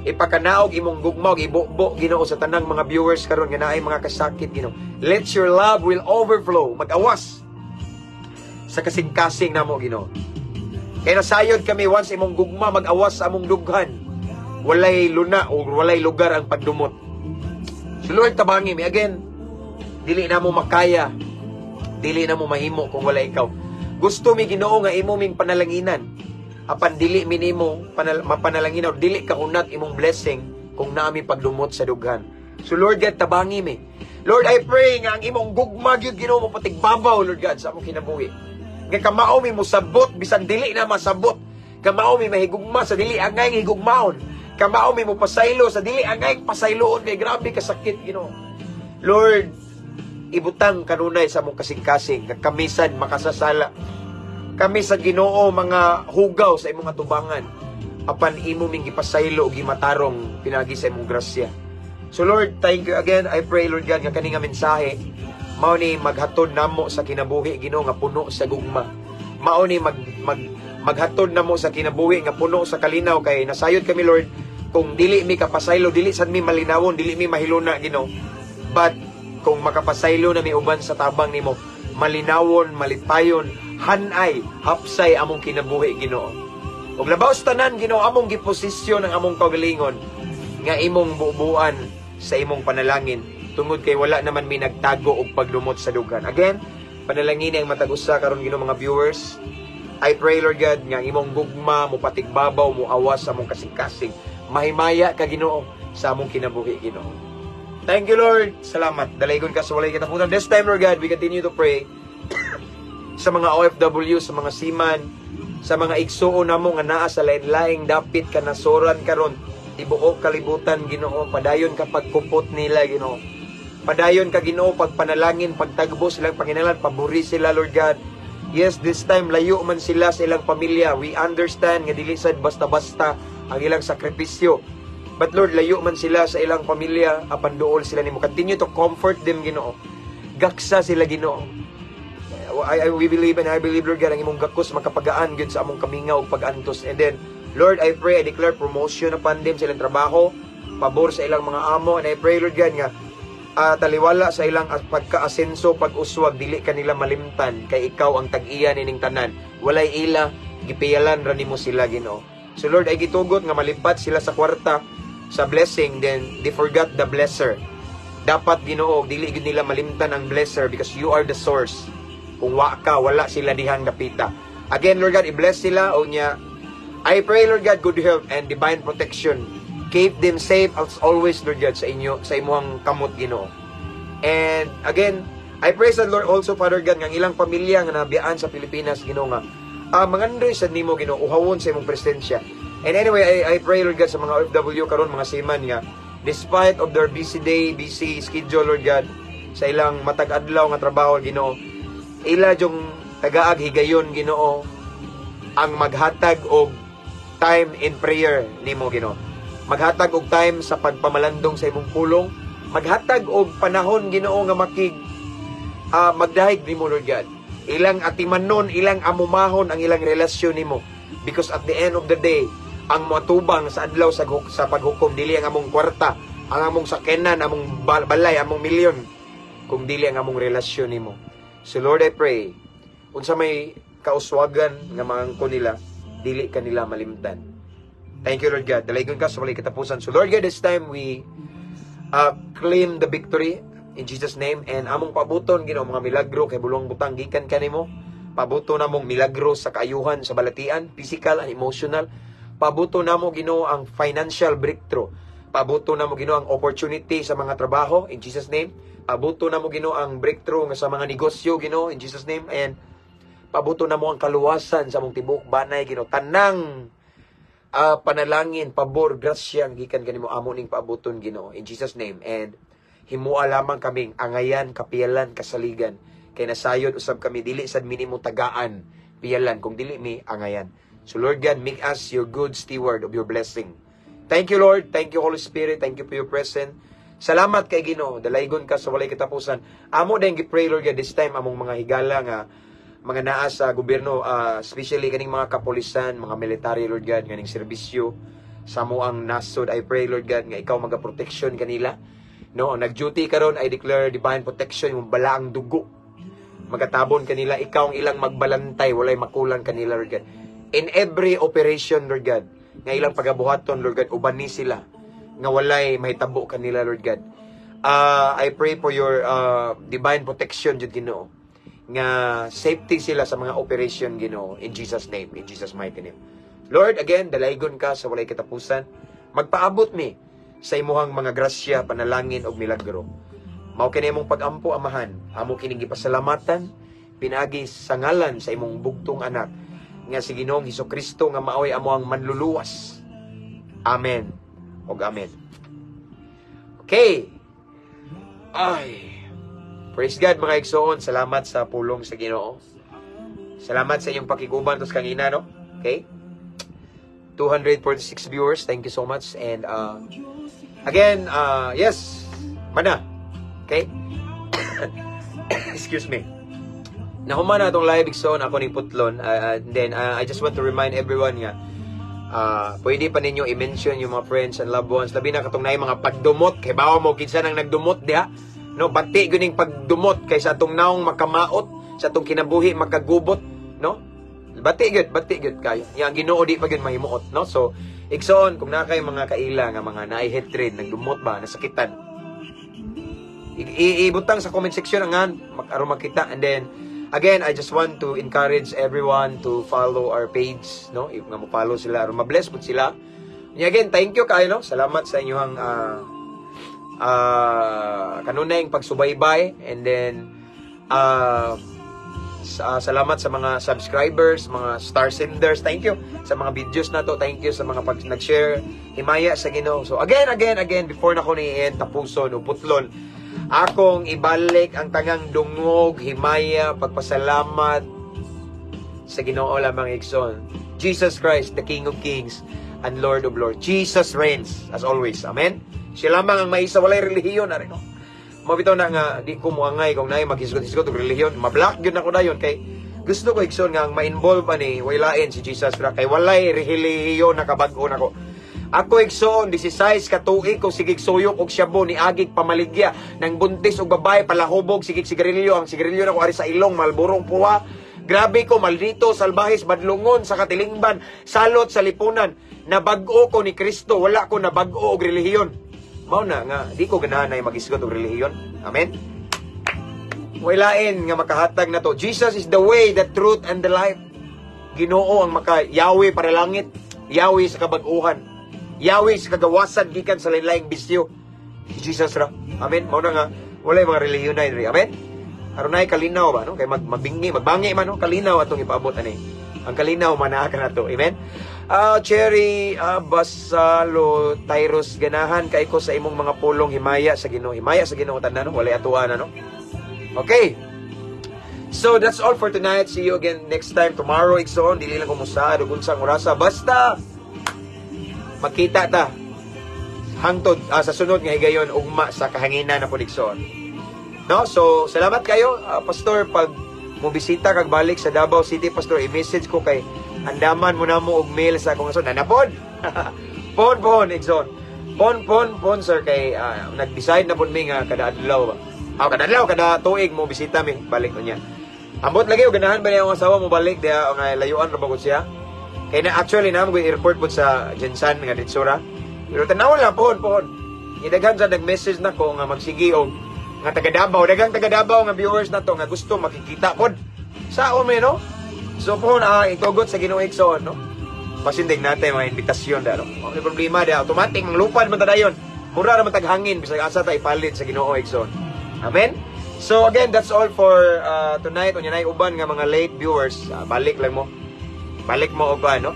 Ipakanaog imong gugma ug ibubo, Ginoo, sa tanang mga viewers karon nga naay mga kasakit, Ginoo. Let your love will overflow, mag-awas sa kasing-kasing namo, Ginoo. Kay nasayod kami once imong gugma mag-awas sa among dughan. Walay luna o walay lugar ang pagdumot. So Lord, tabangi mi again. Dili na mo makaya. Dili na mo mahimo kung wala ikaw. Gusto mi, Ginoo, nga imo ming panalanginan. Apan dili mi nimo mapanalanginan or dili ka unat imong blessing kung naa mi pagdumot sa dughan. So Lord God, tabangi mi. Lord, I pray nga ang imong gugma gyud, Ginoo, mo patigbabaw, Lord God, sa among kinabuhi. Nga kamao mi mosabot bisan dili na masabot. Kamao mi mahigugma sa dili angay higugmaon. Kamao mi mopasaylo sa dili angay pasayloon kay grabe kasakit, Ginoo. Lord, ibutang kanunay sa among kasing-kasing nga kami sad makasasala. Kami sa Ginoo mga hugaw sa imong atubangan. Apan imo ming gipasaylo o gimatarong pinagi sa imong grasya. So Lord, thank you again. I pray, Lord God, nga kani nga mensahe mao ni maghatod namo sa kinabuhi, Ginoo, nga puno sa gugma. Mao ni mag, mag maghatod namo sa kinabuhi nga puno sa kalinaw kay nasayod kami, Lord, kung dili mi kapasaylo, dili sad mi malinawon, dili mi mahiluna, Ginoo. But kung makapasaylo na mi uban sa tabang nimo, malinawon, malipayon, hanay, hapsay among kinabuhi, Ginoo. Ug labaw sa tanan, Ginoo, among giposisyon ang among kaugalingon nga imong bubuan sa imong panalangin tungod kay wala naman mi nagtago og pagdumot sa dughan. Again, panalangin ang matag usa karon, Ginoo, mga viewers. I pray, Lord God, nga ang imong gugma mo patigbabaw, mo awas sa among kasing-kasing. Mahimaya ka, Ginoo, sa among kinabuhi, Ginoo. Thank you, Lord. Salamat. Dalaygon ka sa walay katapusan. This time, Lord God, we continue to pray sa mga OFW, sa mga seaman, sa mga igsuon namo nga naa sa lain-laing dapit kanasoran karon tibuok kalibutan, Ginoo. Padayon ka pagkupot nila, Ginoo. Padayon ka, Ginoo, pagpanalangin, pagtagbo silang panginalan, pabori sila, Lord God. Yes, this time layo man sila sa ilang pamilya. We understand nga dili sad basta-basta ang ilang sakripisyo. But Lord, layo man sila sa ilang pamilya, apan duol sila nimo. Continue to comfort them, Ginoo. Gaksa sila, Ginoo. We believe and I believe, Lord God, ang imong gakos makapagaan gyud sa among kamingaw ug pag-antos. And then, Lord, I pray, I declare promotion upon them sa ilang trabaho, pabor sa ilang mga amo, and I pray, Lord God, nga taliwala sa ilang pagka-asenso, pag-uswag, dili kanila malimtan, kay ikaw ang tag-iya nining tanan. Walay ila, gipiyalan ra nimo sila, Ginoo. So Lord, ay gitugot nga malipat sila sa kwarta, sa blessing, then they forgot the blesser. Dapat, Ginoo, dili gyud nila malimtan ang blesser because you are the source. Kung wa ka, wala sila dihang dapita. Again, Lord God, i-bless sila o niya. I pray, Lord God, good health and divine protection. Keep them safe as always, Lord God, sa inyo, sa imuhang kamot, Ginoo. And again, I pray sa Lord also, Father God, nga ang ilang pamilya nga nabiyaan sa Pilipinas, Ginoo, nga mangandoy sa nimo, Ginoo, uhawon sa imong presensya. And anyway, I pray, Lord God, sa mga OFW karon, mga seaman nga, despite of their busy day, busy schedule, Lord God, sa ilang matag adlaw nga trabaho, Ginoo, ila jung tagaag higayon, Ginoo, ang maghatag og time in prayer nimo, Ginoo. Maghatag og time sa pagpamalandong sa imong pulong, maghatag og panahon, Ginoo, nga makig magdahig nimo, Lord God. Ilang atimanon, ilang amumahon ang ilang relasyon nimo because at the end of the day, ang moatubang sa adlaw sa paghukom dili ang among kwarta, ang among sakyanan, among balay, among milyon, kung dili ang among relasyon nimo. So Lord, I pray, unsa may kauswagan nga maangko nila, dili kanila malimtan. Thank you, Lord God. Dalaygon ka sa walay katapusan. So Lord God, this time we claim the victory in Jesus' name and among pabuton, Ginoo, mga milagro kay bulong butang gikan kanimo. Pabuto namong milagro sa kaayuhan sa balatian, physical and emotional. Pabuto namo, Ginoo, ang financial breakthrough. Pabuto namo, Ginoo, ang opportunity sa mga trabaho in Jesus' name. Pabuto namo, Ginoo, ang breakthrough nga sa mga negosyo, Ginoo, in Jesus' name and pabuto namo ang kaluwasan sa among tibuok banay, Ginoo. Tanang panalangin, pabor, grasya ang gikan kanimo amo ning paabuton, Ginoo, in Jesus' name and himua lamang kaming angayan, kapiyalan, kasaligan kay nasayod usab kami dili sad minimo tagaan piyalan kung dili mi angayan. So Lord God, make us your good steward of your blessing. Thank you, Lord. Thank you, Holy Spirit. Thank you for your presence. Salamat kay Ginoo. Dalaygon ka sa walay katapusan. Amo din gi-pray, Lord God, this time among mga higala nga mga naa sa gobyerno, especially kaning mga kapulisan, mga military, Lord God, kaning serbisyo sa amoang nasod. I pray, Lord God, nga ikaw maga-protection kanila. No, nag-duty karon, I declare divine protection, yung balaang dugo. Magatabon kanila, ikaw ang ilang magbalantay, walay makulang kanila, Lord God. In every operation, Lord God, nga Nga ilang pagabuhaton, Lord God, uban ni sila nga walay mahitabo kanila, Lord God. I pray for your divine protection jud, Ginoo. Nga safety sila sa mga operation, Ginoo, in Jesus' name, in Jesus' mighty name. Lord, again, dalaygon ka sa walay katapusan. Magpaabot mi sa imuhang mga grasya, panalangin ug milagro. Mao kini imong pag-ampo, Amahan. Amo kining gipasalamatan pinaagi sa ngalan sa imong bugtong anak nga si Ginoong Kristo nga maoy amo ang manluluwas. Amen. Og amen. Okay. Ay. Praise God, mga igsoon. Salamat sa pulong sa Ginoo. Salamat sa inyong pakiguban tos kangina, no? Okay? 246 viewers. Thank you so much. And again, yes, mana. Okay? Excuse me. Nahuman na atong live, igsoon, ako ning putlon. And then I just want to remind everyone nga pwede pa ninyo i-mention yung mga friends and loved ones, labi na katong naay mga pagdumot kay bawa mo kinsa nang nagdumot diha, no? Bati gyud ning pagdumot kay sa atong naong makamaot, sa atong kinabuhi makagubot, no? Bati gyud, bati gyud kayo. Yang Ginoo di pa gyud mahimuot, no? So igsoon, kung naa kay mga kaila nga mga naay hatred, nagdumot ba, nasakitan, ibutang sa comment section ang ngan aron makita. And then again, I just want to encourage everyone to follow our page, no? If nga mo follow sila aron ma-bless pud sila. And again, thank you kayo, no? Salamat sa inyong kanunayng pagsubaybay and then salamat sa mga subscribers, mga star senders. Thank you sa mga videos na to. Thank you sa mga pag nag-share. Himaya sa Ginoo. So again, again, again, before na ko ni-end, tapuson o putlon, akong ibalik ang tangang dungog, himaya, pagpasalamat sa Ginoo lamang, igsoon. Jesus Christ, the King of Kings and Lord of Lords. Jesus reigns as always. Amen. Siya lamang ang maisa, walay relihiyon na rin, no? Mabitaw na nga di ko moangay kung naay maghisgot-hisgot og relihiyon, ma-block gyud nako dayon kay gusto ko, igsoon, nga ang ma-involve ani way lain si Jesus ra kay walay relihiyon nakabag-o nako. Ako, igsoon, 16 ka tuig ko sigig suyok og shabu, ni agig pamaligya nang buntis og babae, palahubog, sigig sigarilyo, ang sigarilyo nako ari sa ilong, Marlborong puwa. Grabe ko, maldito, salbahis, badlungon sa katilingban, salot sa lipunan. Nabag-o ko ni Kristo, wala ko nabag-o og relihiyon. Mao na nga di ko ganahan na magisgot og relihiyon. Amen. Walain nga makahatag na to. Jesus is the way, the truth, and the life. Ginoo ang maka Yahweh para langit, Yahweh sa kabag-uhan, Yahweh sa kagawasan gikan sa lain-laing bisyo. Si Jesus ra. Amen. Mao na nga walay mga relihiyon na diri. Amen. Aron nay kalinaw ba, no? Kay magbingi, magbangi man, no? Kalinaw atong ipaabot ani. Ang kalinaw manaa ka nato. Amen. Cherry Basalo Tyrus, ganahan kay ko sa imong mga pulong, himaya sa Ginoo. Himaya sa Ginoo tanan, no? Walay atuan, ano? Okay. So that's all for tonight. See you again next time tomorrow, igsoon. Dili lang kumusta ug unsang orasa. Basta magkita ta hangtod sa sunod nga higayon, ugma sa kahanginan na pud, igsoon. No? So salamat kayo, Pastor. Pag mo bisita kag balik sa Davao City, Pastor, i-message ko kay andaman mo na mo og mail sa akong aso. Nanapod. Pon pon, igsoon. Pon pon pon, sir, kay nag-decide na pud mi nga kada adlaw ba. Ah, kada adlaw, kada tuig mo bisita mi balik ko niya. Ambot lagi og ganahan ba niya ang asawa mo balik diha nga layuan ra ba gud siya. Kay na actually na mo airport pud sa GenSan nga didto ra. Pero tanaw lang, pohon pohon. Idaghan sa nag-message nako nga magsige og nga taga Davao, daghang taga Davao nga viewers na to nga gusto makikita pod. Sa may, no? So pohon, itugot sa Ginoo, igsoon, no? Pasindig natin mga imbitasyon da, no? May problema da, automatic manglupad man ta dayon. Mura ra man tag hangin bisag asa ta ipalit sa Ginoo, igsoon. Amen. So again, that's all for tonight. Unya nay uban nga mga late viewers, balik lang mo. Balik mo og ano?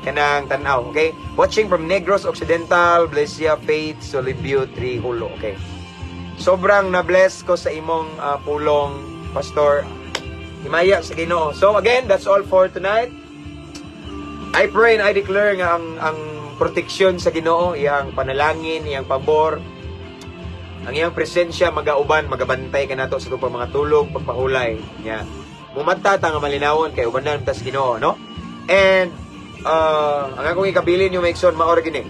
Kanang tan-aw, okay? Watching from Negros Occidental, Blesia Faith, Solibio 3 Hulo, okay? Sobrang na-bless ko sa imong pulong, Pastor. Himaya sa Ginoo. So again, that's all for tonight. I pray and I declare nga ang proteksyon sa Ginoo, iyang panalangin, iyang pabor, ang iyang presensya magauban, magabantay kanato sa atong mga tulog, pagpahulay. Nya. Mumata ta nga malinawon kay ubanan ta sa Ginoo, no? And ang akong ikabilin yung igsoon mao ra gini.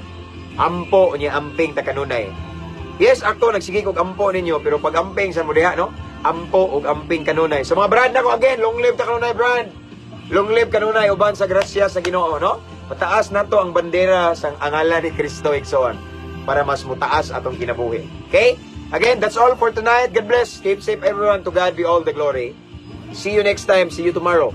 Ampo nya amping ta kanunay. Yes, ako nagsige kog ampo ninyo, pero pag amping sa mo diha, no? Ampo og amping kanunay. Sa mga brand nako again, long live ta kanunay brand. Long live kanunay uban sa grasya sa Ginoo, no? Pataas nato ang bandera sang ang ngalan ni Kristo, igsoon, para mas mutaas atong kinabuhi. Okay? Again, that's all for tonight. God bless. Keep safe, everyone. To God be all the glory. See you next time. See you tomorrow.